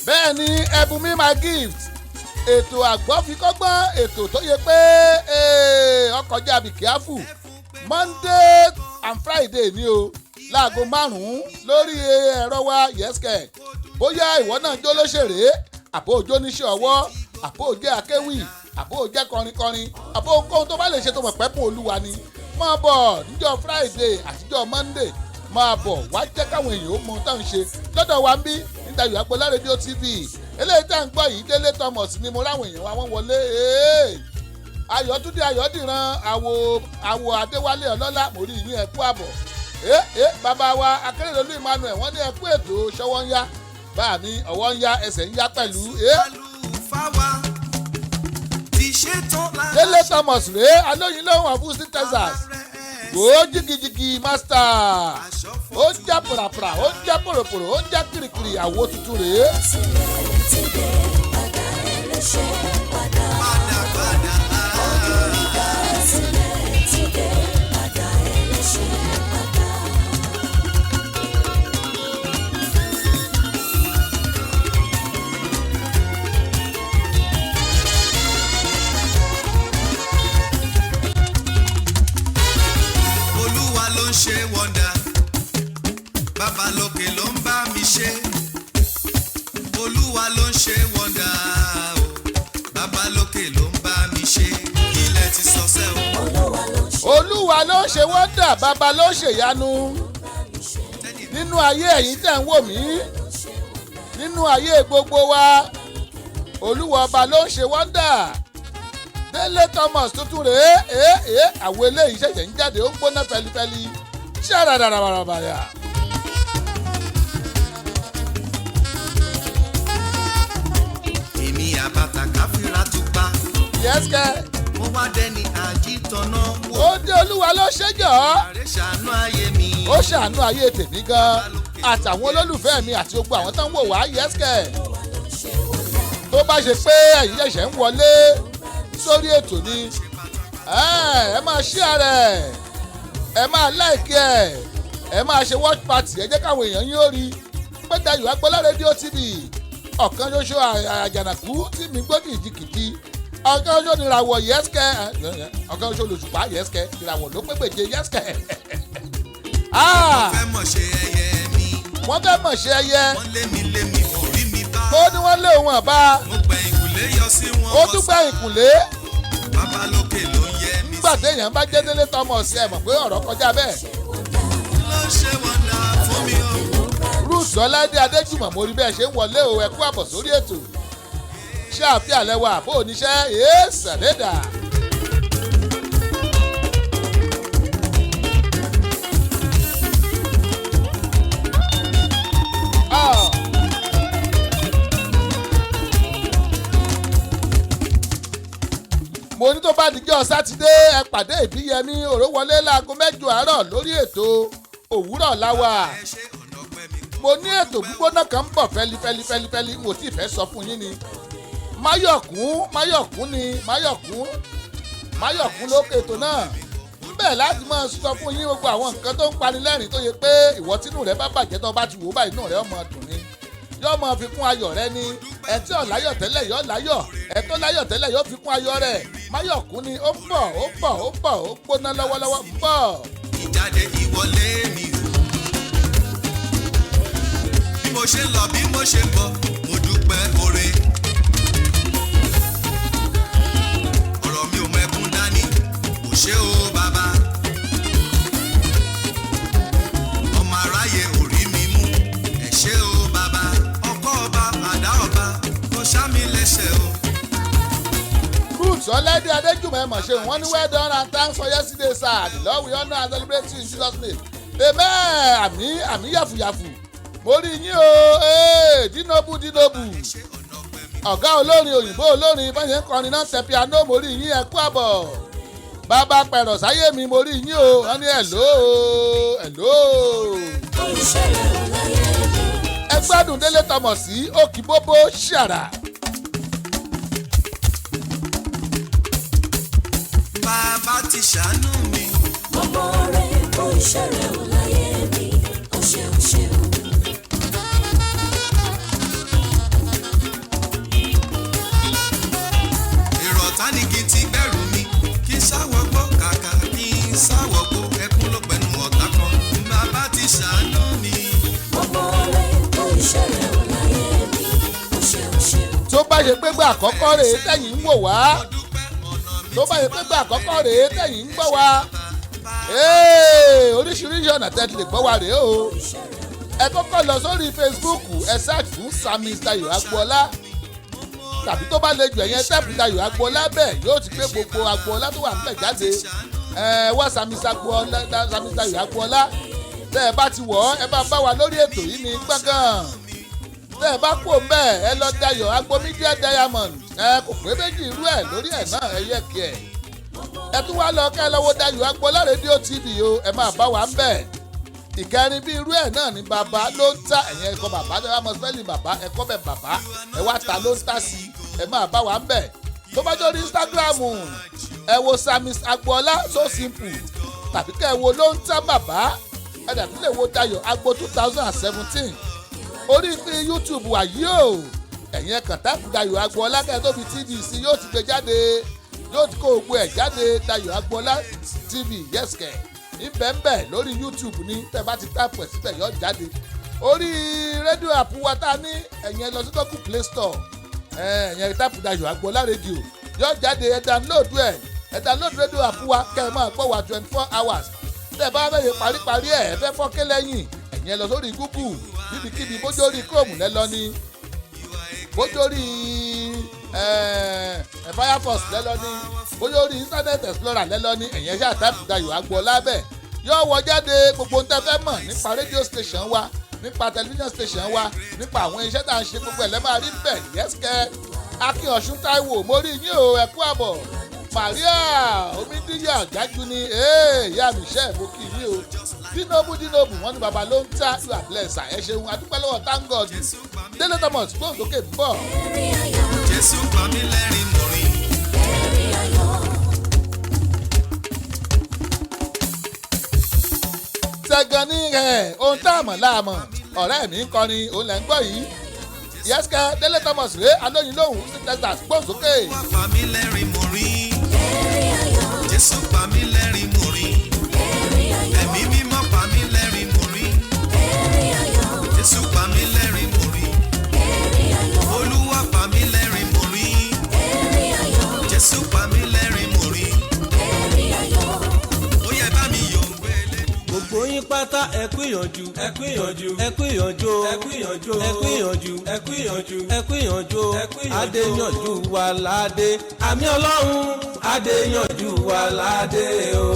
Bẹ́ẹ̀ ni, Ẹ̀bùn Mi, My Gift, ètò àgbọ́fikọ́gbọ́n, ètò tó yẹ pé ọkọjá bìkíáfù. Monday and Friday ni o, láago 5 lórí ẹ̀rọ wa. Yẹ́sìkẹ̀, bóyá ìwọ náà jó lóṣèré, àbó òjó níṣẹ́ ọwọ́, àbó jẹ́ akéwì, àbó jẹ́ kọrinkọrin, àbó ohunkóhun tó bá lè ṣe tó mọ̀ pẹ́pùn olúwa ni, máa bọ̀ níjọ́ Friday àtijọ́ Monday. Máa bọ̀ wá jẹ́ káwọn èèyàn ó mọ ohun táwọn ń ṣe lọ́dọ̀ wa ń bí ní Dayọ̀ Agboola Radio TV. Eléyìí tá à ń gbọ́ yìí, Délé Thomas ni. Mo ráwọn èèyàn wa, wọ́n wọlé. Ayọ̀túndé Ayọ̀dìran, àwò àwò Adéwálé Ọlọ́lá, mo rí yín, ẹ kú àbọ̀. Ee, bàbá wa Akérèdọ́lù Emmanuel, wọ́n ní ẹ kú ètò, ṣọwọ́ ń yá bá mi, ọwọ́ ń yá, ẹsẹ̀ ń yá pẹ̀lú. Àlùfáà ti ṣetán láti Délé Thomas rèé, alóyin lóhùn àfúsí Texas, gbòó jìgìjìgì master, ó ń já pòràpòrà, ó ń já pòròpòrò, ó ń já kìrìkìrì, àwo tuntun rèé. Ti dé padà, ẹlẹ́ṣẹ̀ padà. Padà padà. Sílẹ̀ ti dé padà, ẹlẹ́ṣẹ̀ padà. Olúwa ló ń ṣe wonder, bàbá lókè ló ń bá mi ṣe. Olúwa ló ń ṣe wonder o, bàbá lókè ló ń bá mi ṣe. Ilẹ̀ ti sọ sẹ́ o. Olúwa ló ń ṣe Olúwa ló ń ṣe wonder, bàbá ló ń ṣèyanu bá mi ṣe nínú ayé ẹ̀yin tẹ̀ ń wò mí, ló ń ṣe wonder. Nínú ayé gbogbo wa, Olúwa ọba ló ń ṣe wonder. Délé Thomas tuntun rèé. Ee ee, àwọn eléyìí ṣẹ̀ṣẹ̀ ń jáde, ó ń gbóná fẹlifẹli ṣàràràràràbàyà. Èmi àbàtà káfíńrà tún pa. Yẹ́sìkẹ́. Mo wá dẹni àjítọ̀nà wò. Ó dé, Olúwa ló ṣèjọ́. Àrẹ ṣàánú ayé mi. Ó ṣàánú ayé tèmi gan àtàwọn olólùfẹ́ mi àti gbogbo àwọn tó ń wò wá. Yẹ́sìkẹ́. Olúwa ló ń ṣe wonder. Tó bá ṣe pé ẹ̀yin ṣẹ̀ṣẹ̀ ń wọlé sórí ètò ni, ẹ máa share rẹ̀, ẹ máa like ẹ, ẹ máa ṣe watch party, ẹ jẹ́ káwọn èèyàn yín ó rí pé Dayọ̀ Agboola Radio TV, ọ̀kan ṣoṣo àjànàkú tí mi gbó kìjikìji, ọ̀kan ṣoṣo nìràwọ̀, yẹ́sìkẹ́, ọ̀kan ṣoṣo lòṣùpá, yẹ́sìkẹ́, ìràwọ̀ ló pé gbèje, yẹ́sìkẹ́. Wọ́n fẹ́ mọ̀ ṣe ẹyẹ mi. Wọ́n fẹ́ mọ̀ ṣe ẹyẹ. Wọ́n lé mi lé mi, wọ́n rí mi bá. Ó ní wọ́n lé òun àbá. Mo gbẹ ìkùlé yọ sí wọn. Ó tún gbẹ ìkùnlé. Bàbá lókè ló ń yẹ mi. Nígbà téèyàn bá jẹ́ Délé Thomas, ẹ mọ̀ pé ọ̀rọ̀ kọjá bẹ́ẹ̀. Ló ń ṣe wonder fún mi o. Ruth Ọládé Adéjùmọ̀, mo rí bẹ́ẹ̀ ṣe ń wọlé o, ẹ kú àbọ̀ sórí ètò. Ṣé àfíà lẹ́wà, àbó oníṣẹ́ èé sẹ̀lédà. Ah. Mo ní tó bá dijọ́ Sátidé, ẹ pàdé Ìbíyẹmí Òrówọlé láago 8 àárọ̀ lórí ètò Òwúrọ̀ Láwà. Ẹ ṣe ọ̀nà ọpẹ́ mi kọ́. Mo ní ètò gbígbóná kan ń bọ̀ fẹ́lifẹ́lifẹ́lifẹ́li, mo sì fẹ́ sọ fún yín ni Máyọ̀kún, Máyọ̀kún ni, Máyọ̀kún, Máyọ̀kún ló ètò náà ńbẹ̀ láti máa sọ fún yín gbogbo àwọn nǹkan tó ń pani lẹ́rìn tó yẹ pé ìwọ tínú rẹ bá bàjẹ́, tó bá ti wò ó báyìí, inú rẹ ó máa dùn ni. Yóò máa fi kún ayọ̀ rẹ ni. Ẹ tí ò láyọ̀ tẹ́lẹ̀ yóò láyọ̀, ẹ tó láyọ̀ tẹ́lẹ̀ yóò fi kún ayọ̀ rẹ̀. Máyọ̀kún ni ó ń bọ̀, ó ń bọ̀, ó ń bọ̀, ó gbóná lọ́wọ́lọ́wọ́, ń bọ̀. Ìjáde ìwọlé mi o. Bí mo ṣe ń lọ, bí mo ṣe ń bọ̀, mo dúpẹ́ oore. Ọ̀rọ̀ mi ò mẹ́kún dání, kò ṣe o bàbá. Ọmọ aráyé ò rí mi mú, ẹ ṣé o bàbá. Ọkọ ọba, àdá ọba, kò ṣá mi lẹ́sẹ̀ o. Ruth Ọlẹ́dẹ̀ Adéjùmọ̀, ẹ̀ mọ̀ ṣe wọ́n ní well done and thanks for yesterday, sir. The Lord will honour and celebrate you in Jesus' name, amen. Àmì àmì yàfùyàfù, mo rí yín o. Ee, Dinobu Dinobu, ọ̀gá olórin òyìnbó, olórin bá ṣe ń kọrin náà, tẹ piano, mo rí yín, ẹ kú àbọ̀. Bàbá pẹ̀rọ̀ sáyé mi, mo rí yín o. Wọ́n ní hello, hello. Iṣẹ́ rẹ̀ ò láyé mi. Ẹ gbádùn Délé Tọmọ̀ sí Òkìbóbó ṣàrà. Bàbá ti ṣàánú mi. Mo mọ rẹ̀ fún iṣẹ́ rẹ̀ ò láyé mi. Ó ṣeun ṣeun. Èrò ọ̀tá ni kí n ti bẹ̀rù mi, kí n sáwọ́ gbọ́, kàkà kí n sáwọ́ gbó, ẹkún ló pẹ̀lú ọ̀tá kan. Bàbá ti ṣàánú mi. Mo mọ rẹ̀ fún iṣẹ́ rẹ̀ ò láyé mi. Ó ṣeun ṣeun. Tó bá ṣe pé gbà àkọ́kọ́ rèé tẹ̀yìn ń wò wá, tó bá ṣe pé gbà àkọ́kọ́ rèé tẹ̀yìn ń gbọ́ wá, oríṣiríṣi ọ̀nà tẹ́ ti lè gbọ́ wá rèé o. Ẹ kọ́kọ́ lọ sórí Facebook, ẹ search fún Sami Dayo Agboola, tàbí tó bá lè jù, ẹ̀yẹn type Dayo Agboola bẹ́ẹ̀, yóò ti gbé gbogbo Agboola tó wà níbẹ̀ jáde. Ẹ wá Sami Agboola, Sami Dayo Agboola. Tẹ́ ẹ bá ti wọ̀ ọ́, ẹ bá bá wa lórí ètò yìí ní gbọ̀ngàn. Tẹ́ ẹ bá kú òun bẹ́ẹ̀, ẹ lọ Dayo Agbo Media Diamond, ẹ kò pé méjì irú ẹ̀ lórí ẹ̀ náà, ẹ yẹ kí ẹ. Ẹ tún wá lọ kẹ́ ẹ lọ́wọ́ Dayo Agboola rédíò TV o, ẹ máa bá wa ń bẹ̀. Ìkẹrin bí irú ẹ̀ náà ni bàbá ló ń ta. Ẹ̀yẹn ẹ̀kọ́ bàbá, ẹ wá mọ spelling bàbá, ẹ̀kọ́ bẹ̀ bàbá, ẹ wá ta ló ń ta sí i, ẹ máa bá wa ń bẹ̀. Tó bá jórí Instagram, ẹ wo Samis Agboola, so simple, tàbí kẹ́ ẹ wo ló ń ta bàbá, ẹ dàbí lè wo Dayo Agbo 2017. Orí ti YouTube wà yìí o, ẹ̀yin ẹ kàn type Dayo Agboola, kẹ́ ẹ tó fi TV sí, yóò ti gbé jáde, yóò ti kó gbogbo ẹ̀ jáde. Dayo Agboola TV, yẹ́sìkẹ̀, ìbẹ̀ǹbẹ̀ lórí YouTube ní. Tẹ́ bá ti type ẹ̀ síbẹ̀, yóò jáde. Orí rédíò app wa tá a ní, ẹ̀yin ẹ lọ sí Google Play Store, ẹ̀yin type Dayo Agboola rédíò, yóò jáde. Ẹ download ẹ̀, ẹ download rédíò app wa, kẹ́ ẹ máa gbọ́ wa 24 hours. Tẹ́ bá fẹ́ ṣe paríparí ẹ̀, ẹ fẹ́ fọ́kẹ́ lẹ́yìn, ẹ̀yin ẹ lọ sórí Google níbikíbi, bójú orí Chrome lẹ́ lọ ní, bójú orí Firefox lẹ́ lọ ní, bójú orí Internet Explorer lẹ́ lọ ní, ẹ̀yin ẹ ṣáà type Dayo Agboola bẹ́ẹ̀, yóò wọ jáde. Gbogbo ohun tẹ́ fẹ́ mọ̀ nípa rédíò station wa, nípa tẹlifíṣàn station wa, nípa àwọn iṣẹ́ tá à ń ṣe, gbogbo ẹ̀ lẹ́ máa rí bẹ́ẹ̀. Yẹ́sìkẹ́ Akin Ọ̀ṣun Táíwò, mo rí yín o, ẹ kú àbọ̀. Maria Omidíyà Ọ̀jájú ni, ìyá mi ṣe, mo kí yín o. Dinobu Dinobu, wọn ní baba ló ń ta, you are blessed. Ẹ ṣeun, adúpẹ́ lọ́wọ́, thank God. Délé Thomas, gbóhùn sókè, ń bọ̀. Ẹ̀rín ayọ̀. Jésù pa mí lẹ́rìn mo rí. Ẹ̀rín ayọ̀. Sẹ́gan ní ẹ̀ ohun tá a mọ̀ láàmọ̀, ọ̀rẹ́ mi ń kọrin, òun lẹ́ ń gbọ́ yìí. Yẹ́sìkẹ́ Délé Thomas rèé, alóyin lóhùn sí Texas, gbóhùn sókè. Wá pa mí lẹ́rìn mo rí. Ẹ̀rín ayọ̀. Jésù pa mí lẹ́rìn mo rí. Ẹ̀rín ayọ̀. Ẹ̀mí mímọ́ pa mí lẹ́rìn mo rí. Ẹ̀rín ayọ̀. Jésù pa mí lẹ́rìn mo rí. Ẹ̀rín ayọ̀. Olúwa pa mí lẹ́rìn mo rí. Ẹ̀rín ayọ̀. Jésù pa mí lẹ́rìn mo rí. Ẹ̀rín ayọ̀. Ó yẹ bá mi yòǹgbé lẹ́nu. Gbogbo yín pátá, ẹ kú ìyànjú, ẹ kú ìyànjú, ẹ kú ìyànjú, ẹ kú ìyànjú, ẹ kú ìyànjú, ẹ kú ìyànjú, ẹ kú ìyànjú, ẹ kú ìyànjú. Adéyànjú wà ládé, àmì Ọlọ́run, adéyànjú wà ládé o.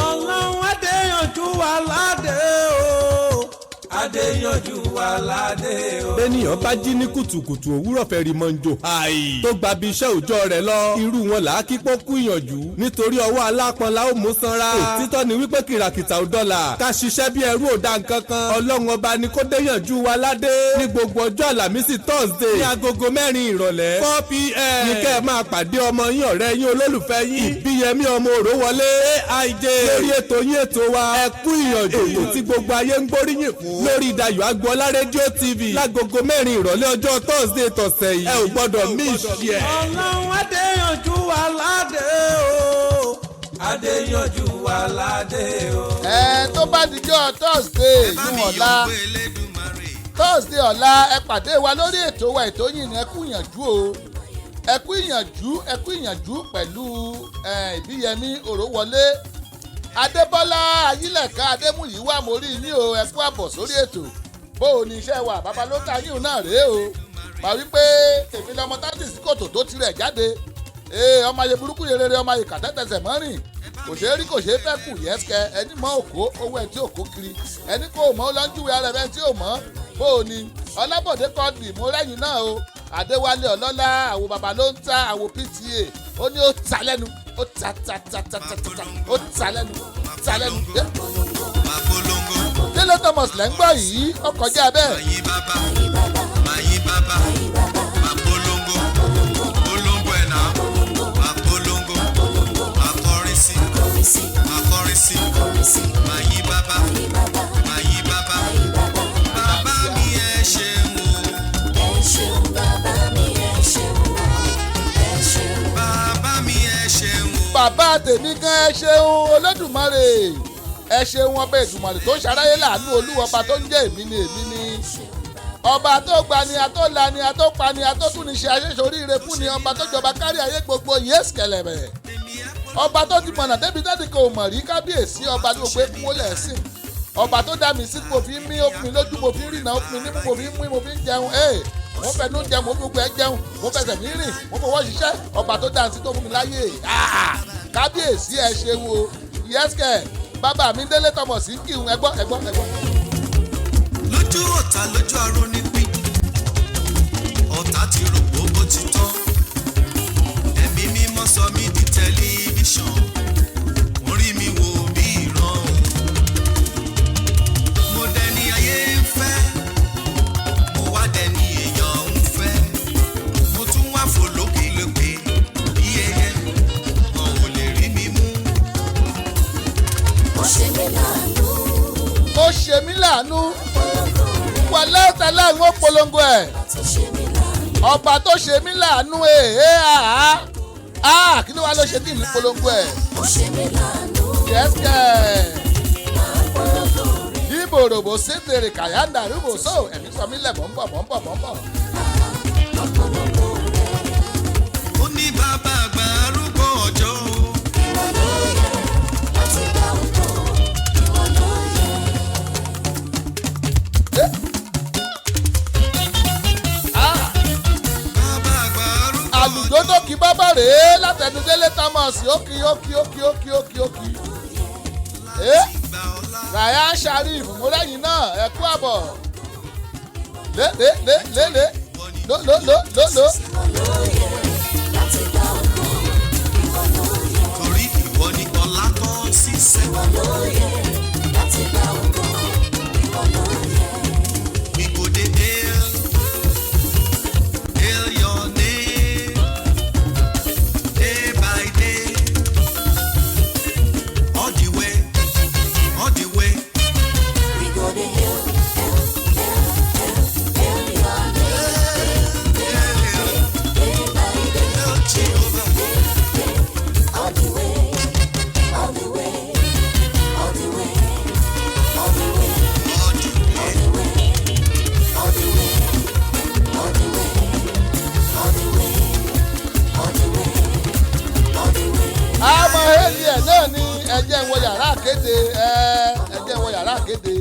Ọlọ́run, adéyànjú wà ládé o, adéyànjú wà ládé o. Bẹ́nìyàn bá jí ní kùtùkùtù òwúrọ̀ fẹ́ rí mọ́njò háì tó gba bí iṣẹ́ òòjọ́ rẹ̀ lọ, irú wọn là á kí pọ́n kú ìyànjú, nítorí ọwọ́ alápọn la ó mú sanra. Òtítọ́ ni wípé kìràkìtà ò dọ́là, ká ṣiṣẹ́ bí ẹrú ò dá nǹkan kan. Ọlọ́run ọba ni kó déyànjú wa ládé. Ní gbogbo ọjọ́ Àlàmísì, Thursday, ní agogo 4 ìrọ̀lẹ́, 4 p.m., ní kẹ́ ẹ máa pàdé ọmọ yín, ọ̀rẹ́ yín, olólùfẹ́ yín, Ìbíyẹmí ọmọ Òrówọlé AIJ, lórí ètò yín, ètò wa, Ẹ Kú Ìyànjú, ètò tí gbogbo ayé ń gbóríyìn fún. Lórí Dayọ̀ Agboola Rédíò TV lágogo 4 ìrọ̀lẹ́ ọjọ́ Thursday tọ̀sẹ̀ yìí. Ẹ ò gbọ́dọ̀ miss ẹ̀. Ọlọ́run adéyanjú wa ládé o, adéyanjú wa ládé o. Ẹ tó bá dijọ́ Thursday Ẹ bá yún mi ọ̀la, yòǹgbé Elédùmarè. Thursday ọ̀la, ẹ pàdé wa lórí ètò wa, ètò yìí ni. Ẹ kú ìyànjú o, ẹ kú ìyànjú, ẹ kú ìyànjú pẹ̀lú Ìbíyẹmí Òrówọlé, Adébọ́lá Ayílẹ̀ká, Adémúyìwá, mo rí yín o. Ẹ kú àbọ̀ sórí ètò. Bó o ní iṣẹ́ wa, bàbá ló ta yín náà rèé o. Màá wí pé èmi lọmọ tátì sí kòtò tó tirẹ̀ jáde. Ee, ọmọ ayé burúkú yẹ rere, ọmọ ayé kàtẹ́tẹsẹ̀ mọ́rìn, kò ṣeé rí, kò ṣeé fẹ́ kù. Yẹ́sìkẹ́ ẹni mọ́ òkó owó ẹ̀ tí òkó kiri, ẹni kò mọ́ ó lọ ń júwe ara ẹ̀ tí ò mọ́. Bó o ní Ọlábọ̀dé Kọ́dì, mo rẹ́yìn náà o. Adéwálé Ọlọ́lá, àwo bàbá ló ń ta àwo PTA, ó ní ó ta lẹ́nu, ó ta ta ta ta ta ta ta, ó ta lẹ́nu, ta lẹ́nu. Máa polongo. Délé Thomas lẹ́ ń gbọ́ yìí, ó kọjá bẹ́ẹ̀. Máa yín bàbá. Máa yín bàbá. Máa polongo. Polongo ẹ̀ náà. Máa polongo. Máa kọrin sí. Máa kọrin sí. Máa yín bàbá. Máa yín bàbá. Bàbá mi, ẹ ṣeun o. Ẹ ṣeun bàbá mi, ẹ ṣeun o, ẹ ṣeun. Bàbá mi, ẹ ṣeun o. Bàbá tèmi gan, ẹ ṣeun Olódùmarè, ẹ ṣeun ọba Èdùmàrè tó ń ṣaráyé láàánú, olúwa ọba tó ń jẹ́ èmi ni èmi ni, ọba tó gba ni, ató la ni, ató pa ni, ató tún ni ṣe, àṣeṣe oríire fún ni, ọba tó jọba kárí ayé gbogbo, yéésì kẹlẹ̀bẹ̀, ọba tó ti mọ̀nà débi tẹ́tì kò mọ̀ rí, kábíyèsí, ọba tó gbé kún wọlé ẹ̀sìn, ọba tó dá mi sí, mo fi ń mí, ó fún mi lójú, mo fi ń rìnà, ó fún mi nímú, mo fi ń mú, mo fi ń jẹun, ee, mo fẹnu jẹun, mo fi gbogbo ẹ jẹun, mo fẹsẹ̀ mi rìn, mo fọwọ́ ṣiṣẹ́, ọba tó dá mi sí, tó fún mi láyè. Ah! Kábíyèsí, ẹ ṣeun o. Yẹ́sìkẹ̀ bàbá mi Délé Thomas ń kírun. Ẹgbọ́n, ẹgbọ́n, ẹgbọ́n. Lójú ọ̀tá, lójú aró nípìn, ọ̀tá ti rò pé ó ti tán. Ẹ̀mí mímọ́ sọ mí di tẹlifíṣàn, wọ́n rí mi wò bí ìran o. Mo dẹni ayé ń fẹ́, mo wá dẹni èèyàn ń fẹ́, mo tún wá fò lókè lókè bí ẹyẹ, wọn ò lè rí mi mú. Ó ṣe mí láàánú. Ó ṣe mí láàánú. Polongo rẹ̀. Wà lẹ́tà láàánú, ó polongo ẹ̀. Tó ṣe mí láàánú. Ọba tó ṣe mí láàánú, èè àá àá, kí ló wá ló ṣe tí ì ní polongo ẹ̀? Ó ṣe mí láàánú. Yẹ́sìkẹ̀. Máa polongo rẹ̀. Ìbòròbò sétèrè kàyáńdà rúbò só ẹ̀mí sọ mí lẹ̀, mọ̀ ń bọ̀, mọ̀ ń bọ̀, mọ̀ ń bọ̀. Máa polongo rẹ̀. Ó ní bàbá àgbà arúgbó ọjọ́ o. Ìwọ ló yẹ láti gba ògo. Ìwọ ló yẹ. Bàbá àgbà arúgbó. Àlùjọ tó kí bábà rèé látẹnu Délé Thomas, ó kí, ó kí, ó kí, ó kí, ó kí, ó kí. Gbà ọlá. Ryan Sharif, múrẹ́yìn náà, ẹ kú àbọ̀. Lé lé lé lé lé ló ló ló ló ló. Ìwọ ló yẹ láti gba ògo. Ìwọ ló yẹ. Torí ìwọ ni ọlá tọ́ sí sẹ́. Ìwọ ló yẹ láti gba ògo. Ìwọ ló yẹ. We go dey hail, hail your name, day by day, all the way, all the way. We go dey hail, hail, hail, hail, hail your name. Day, day, day by day. Hail Jehovah. Day, all the way, all the way, all the way, all the way. All the way. All the way, all the way, all the way, all the way, all the way. Àmọ́ hẹ́lì ẹ̀ náà ni. Ẹ̀jẹ̀ ń wọ yàrá àkéde, ẹ̀jẹ̀ ń wọ yàrá àkéde.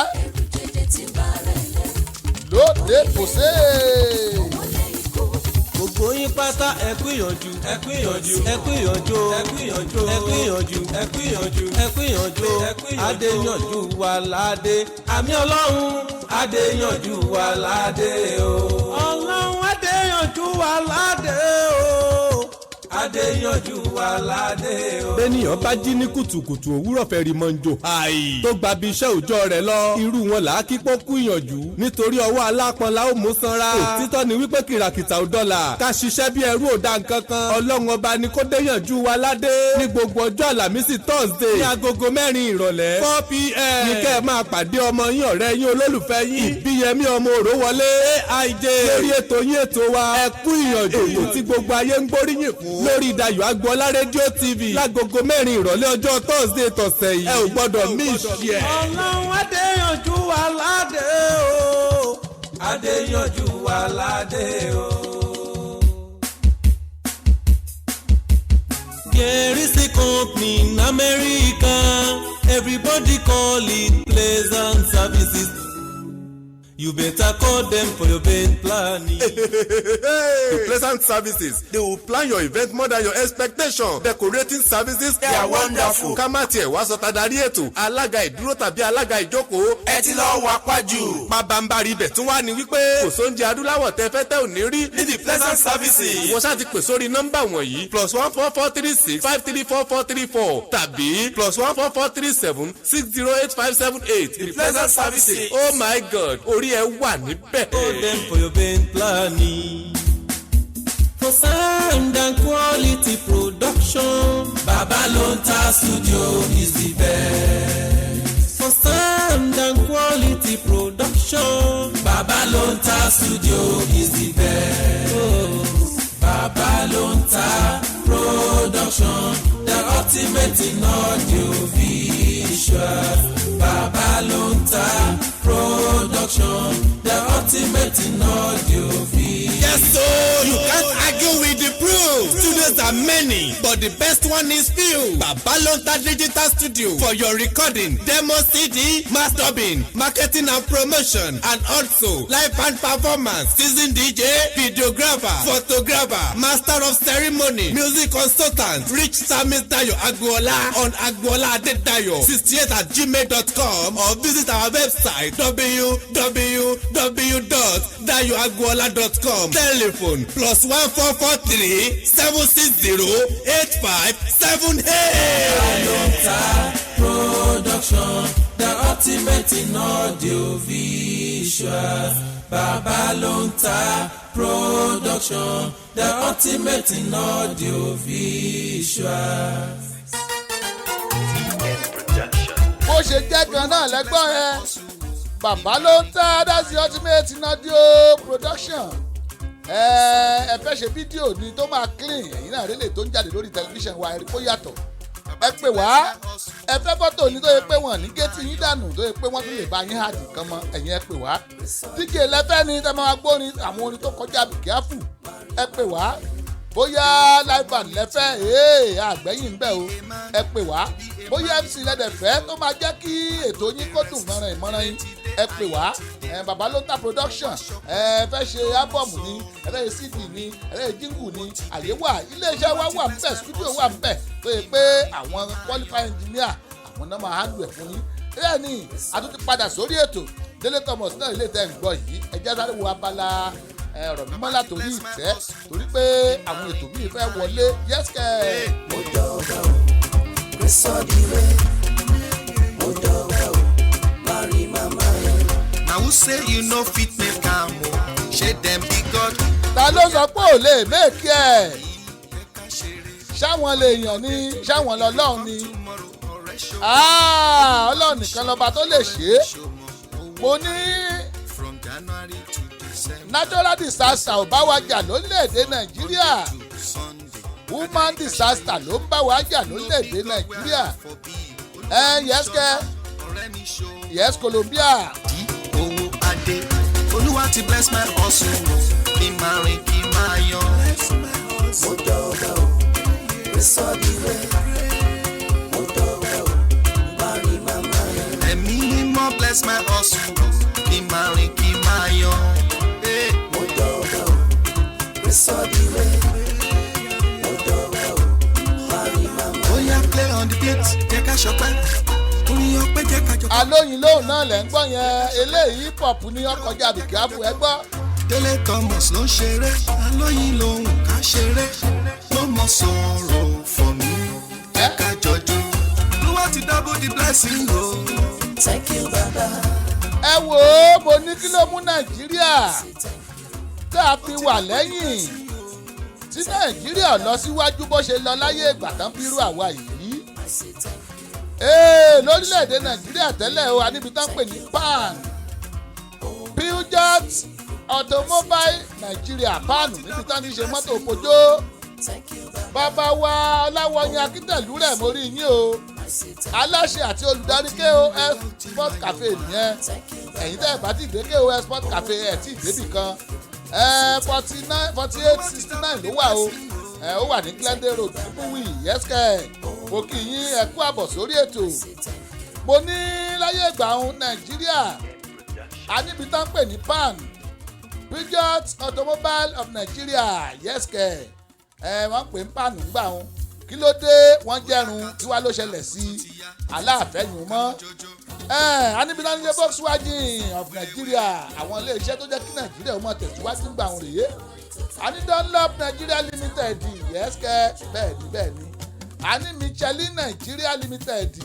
Ẹrù jẹjẹ tí ń bá rẹ̀ lẹ́rù, Lóde kò sé. wọlé ikú. Gbogbo yín pátá, ẹ kú ìyànjú, ẹ kú ìyànjú, ẹ kú ìyànjú, ẹ kú ìyànjú, ẹ kú ìyànjú, ẹ kú ìyànjú, ẹ kú ìyànjú, ẹ kú ìyànjú. Adéyànjú wà ládé, àmì Ọlọ́run, adéyànjú wà ládé o. Ọlọ́run adéyànjú wà ládé o. Adéyanjú wa ládé o. Bẹ́nìyàn bá jí ní kùtùkùtù òwúrọ̀ fẹ́ rí mọ́njò. Àì tó gba bí iṣẹ́ òòjọ́ rẹ̀ lọ. Irú wọn là á kí pọ́kú ìyànjú. Nítorí ọwọ́ alápọn la ó mú sanra. Òtítọ́ ni wípé kìràkìtà ò dọ́là. Ká ṣiṣẹ́ bí ẹrú ò dá nǹkan kan. Ọlọ́run ọba ni kó déyànjú wa ládé. Ní gbogbo ọjọ́ Àlàmísì, Thursday, ní agogo 4 ìrọ̀lẹ́, 4 p.m., ní kẹ́ ẹ máa pàdé ọmọ yín, ọ̀rẹ́ yín, olólùfẹ́ yín, Ìbíyẹmí ọmọ Òrówọlé AIJ, lórí ètò yín, ètò wa, Ẹ Kú Ìyànjú, ètò tí gbogbo ayé ń gbóríyìn fún lórí Dayọ̀ Agboola Rédíò TV, lágogo 4 ìrọ̀lẹ́ ọjọ́ Thursday tọ̀sẹ̀ yìí. Ẹ ò gbọ́dọ̀ miss ẹ̀. Ọlọ́run Adéyanjú wa ládé o. Adéyanjú wa ládé o. There is a company in America, everybody call it Pleasant Services. You better call them for your event planning. The Pleasant Services, they will plan your event more than your expectation. Decorating services, They are wonderful. Ká má tiẹ̀ wá sọ tadarí ètò, alága ìdúró tàbí alága ìjókòó. Ẹ ti lọ wá pájù. Pabambari ibẹ̀ tún wá ní wípé kò sóúnjẹ adúláwọ̀ tẹ fẹ́ tẹ́ ò ní rí ní The Pleasant Services. Wọ́n ṣáà ti pè sórí nọ́mbà wọ̀nyí: +1 443 653 4434 tàbí +1 443 760 8578. The Pleasant Services. Oh my God, orí ẹ wà níbẹ̀. Call them for your event planning. For sound and quality production, Babalonta Studio is the best. For sound and quality production, Babalonta Studio is the best. Oh, Babalonta Production, the ultimate in audio visual. Babalonta Production, the ultimate in audio visual. Yes, so you can't argue with the proof. Studios are many, but the best one is few. Babalonta Digital Studio for your recording, demo CD, mass dubbing, marketing and promotion, and also live band performance, season DJ, videographer, photographer, master of ceremony, music consultant. Reach Samis Dayo Agboola on agboola adedayo 68@gmail.com or visit our website, www.dayoagboola.com. Telephone +1 443 760 8578. Babalonta Production, the ultimate in audio visual. Babalonta Production, the ultimate in audio visual. Bó ṣe jẹ́ gan náà lẹ́gbọ́n ẹ, bàbá ló ń tá, that's the ultimate in audio production. Ẹ fẹ́ ṣe fídíò ni tó máa clean, ẹ̀yin náà rélè tó ń jáde lórí tẹlifíṣàn wa, ẹ̀rí kó yàtọ̀, ẹ pè wá. Ẹ fẹ́ fọ́tò ní tó yẹ pé wọ́n ní géètì yín dànù, tó yẹ pé wọ́n tún lè bá yín hàdì kan mọ́, ẹ̀yin ẹ pè wá. DJ lẹ́fẹ́ ni tẹ́ máa gbórin àwọn orin tó kọjá bìkẹ́fù, ẹ pè wá. Bóyá live band lẹ́fẹ́, ee, àgbẹ̀yìn ń bẹ̀ o, ẹ pè wá. Bóyá MC lẹ́dẹ̀fẹ́ tó máa jẹ́ kí ètò yín kó dùn mọ́ràn ìmọ̀ràn yín, ẹ pè wá. Ẹ bàbá ló ń ta production. Ẹ fẹ́ ṣe album ni, ẹ fẹ́ ṣe CD ni, ẹ fẹ́ ṣe jingle ni, àyè wà. Iléeṣẹ́ wa wà ńbẹ̀, studio wà ńbẹ̀ tó yẹ pé àwọn qualified engineer, àwọn náà máa handle ẹ̀ fún yín. Bẹ́ẹ̀ ni, a tún ti padà sórí ètò. Délé Thomas náà ilé tẹ́ ń gbọ́ yìí. Ẹ jẹ́ sáré wo abala ọ̀rọ̀ mímọ́ látòrí ìtẹ́, torí pé àwọn ètò míì fẹ́ wọlé. Yẹ́sìkẹ́. Mo dọ̀gba o, grace all the way. Mo dọ̀gba o, marry mama rẹ̀. Na who say you no fit make am o? Shey dem be God? Ta ló sọ pé ò lè make ẹ̀? Ṣáwọn lè yàn ní, ṣáwọn lọ́lọ́run ni? Ah, Ọlọ́run nìkan lọ́ba tó lè ṣe é. Mo ní From January to December natural disaster ò bá wa jà lórílẹ̀‐èdè Nàìjíríà, to Sunday. Human disaster ló ń bá wa jà lórílẹ̀‐èdè Nàìjíríà. Ẹ yẹ́sìkẹ́. Ọ̀rẹ́ mi ṣó. Yes, Colombia. Di owó adé. Olúwa ti bless my hustle o. Kí n máa rìn, kí n máa yan. Mo dọ̀gba o, grace all the way. Mo dọ̀gba o, marry mama rẹ̀. Ẹ̀mí mímọ́ bless my hustle o. Kí n máa rìn, kí n máa yan. Hey. Mo dọ̀gba o, grace all the way. Mo dọ̀gba o, marry mama. Bóyá play on the beat, jẹ́ ká ṣọpẹ́. Orin ọpẹ́, jẹ́ ká jọ. Alóyin lóhùn náà lẹ́ ń gbọ́ yẹn. Eléyìí hip hop ní ọkọjá àbíkíáfù, ẹ gbọ́. Délé Thomas ló ń ṣeré, alóyin lòun ká ṣeré. Ló mọ Sorrow for me. Jẹ́ ká jọjú. Ló wá ti double the blessing o. Thank you, Baba. Ẹ wò ó, mo ní kí ló mú Nàìjíríà tá a fi wà lẹ́yìn, tí Nàìjíríà lọ síwájú bó ṣe lọ láyé ìgbà tán bírú àwa yìí? I say thank you. Ee, lórílẹ̀‐èdè Nàìjíríà tẹ́lẹ̀ o, a níbi tán pè ní PAN, Peugeot Automobile Nigeria, PAN, níbi tán ti ṣe mọ́tò pojó. Thank you, Baba. Bàbá wa Ọláwọyìn Akíntẹ̀lú rẹ̀, mo rí yín o. I say thank Aláṣẹ àti olùdarí KOS Sport Cafe nìyẹn. Thank you, Baba. Ẹ̀yin tẹ́ ẹ̀ bá ti dé KOS Sport Cafe, ẹ̀ tí ì débì kan. 49, 48, 69 ló wà o. Ẹ ó wà ní Glendale Road, Kúkúwì yẹ́sìkẹ́. Mo kí yín, ẹ kú àbọ̀ sórí ètò. Mo ní láyé ìgbà òun, Nàìjíríà a níbi tán pè ní PAN, Peugeot Automobile of Nigeria, yẹ́sìkẹ́. Ẹ wọ́n pè ń PAN ńgbà òun. Kí ló dé? Wọ́n jẹ́rùn. Kí wá ló ṣẹlẹ̀ sí aláàfẹ́yìn mọ́? Anibilanije Volkswagen of Nigeria, àwọn iléeṣẹ́ tó jẹ́ kí Nàìjíríà ó mọ̀ tẹ̀síwájú gbà wọn rèé. Ani Dunlop Nigeria Limited, yẹ́sìkẹ́, bẹ́ẹ̀ ni, bẹ́ẹ̀ ni. Ani Michelin Nigeria Limited,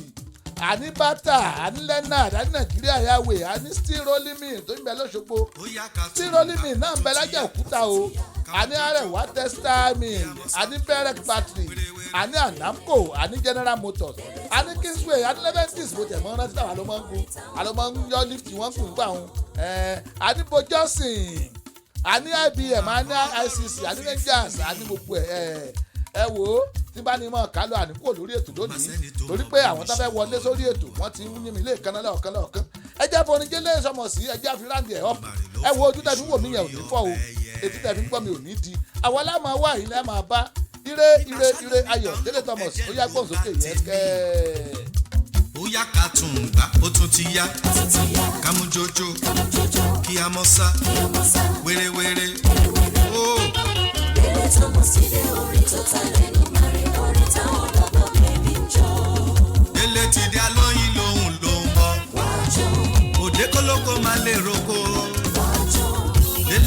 ani Bata, ani Leonard, ani Nigeria Airways, ani Steel Rolling Mill tó ń bẹ lọ́sọ̀gbọ̀. Ó yá ká Steel Rolling Mill náà ń bẹ lájàòkúta o. Ani Arewa Textile Mill, ani Berec Battery, ani Anamco, ani General Motors, ani Kingsway, ani Leventis. Bó tẹ̀ mọ́ rántí táwa ló máa ń gun, àlọ́ máa ń yọ lift wọ́n kùn gbà wọn. Ani Bo Johnson, ani IBM, ani ICC, ani Rangers, ani gbogbo ẹ̀. Ẹ wò ó, tí bá ní mọ̀ ká lọ àníkù lórí ètò lónìí, torí pé àwọn tó fẹ́ wọlé sórí ètò, wọ́n ti ń yín mi lẹ́ẹ̀kan lọ́ọ̀kan lọ́ọ̀kan. Ẹ jẹ́ fonijé lé sọmọ sí, ẹ jẹ́ àfiràǹdì ẹ̀ ọ́pù. Ẹ wo ojú tẹ̀ fi ń wò mí yẹn ò ní fọ́ o, etí tẹ̀ fi ń gbọ́ mi ò ní di. Àwọn aláàmọ̀ wà yìí lẹ́ máa bá ire ire ire. Ayọ̀ Délé Thomas, ó yá, gbọ̀n sókè yẹn kẹ́. Ó yá ká tún gbà, ó tún ti yá. Ká mú jojo, kí a mọ́ sá wérewére. Ó Délé Thomas ti dé, orin tó ta lẹ́nu mari, orin táwọn bàbá bèbí ń jó. Délé ti dé, alóyin lòun ló ń bọ̀. Wájú. Òde kólókó máa lè roko.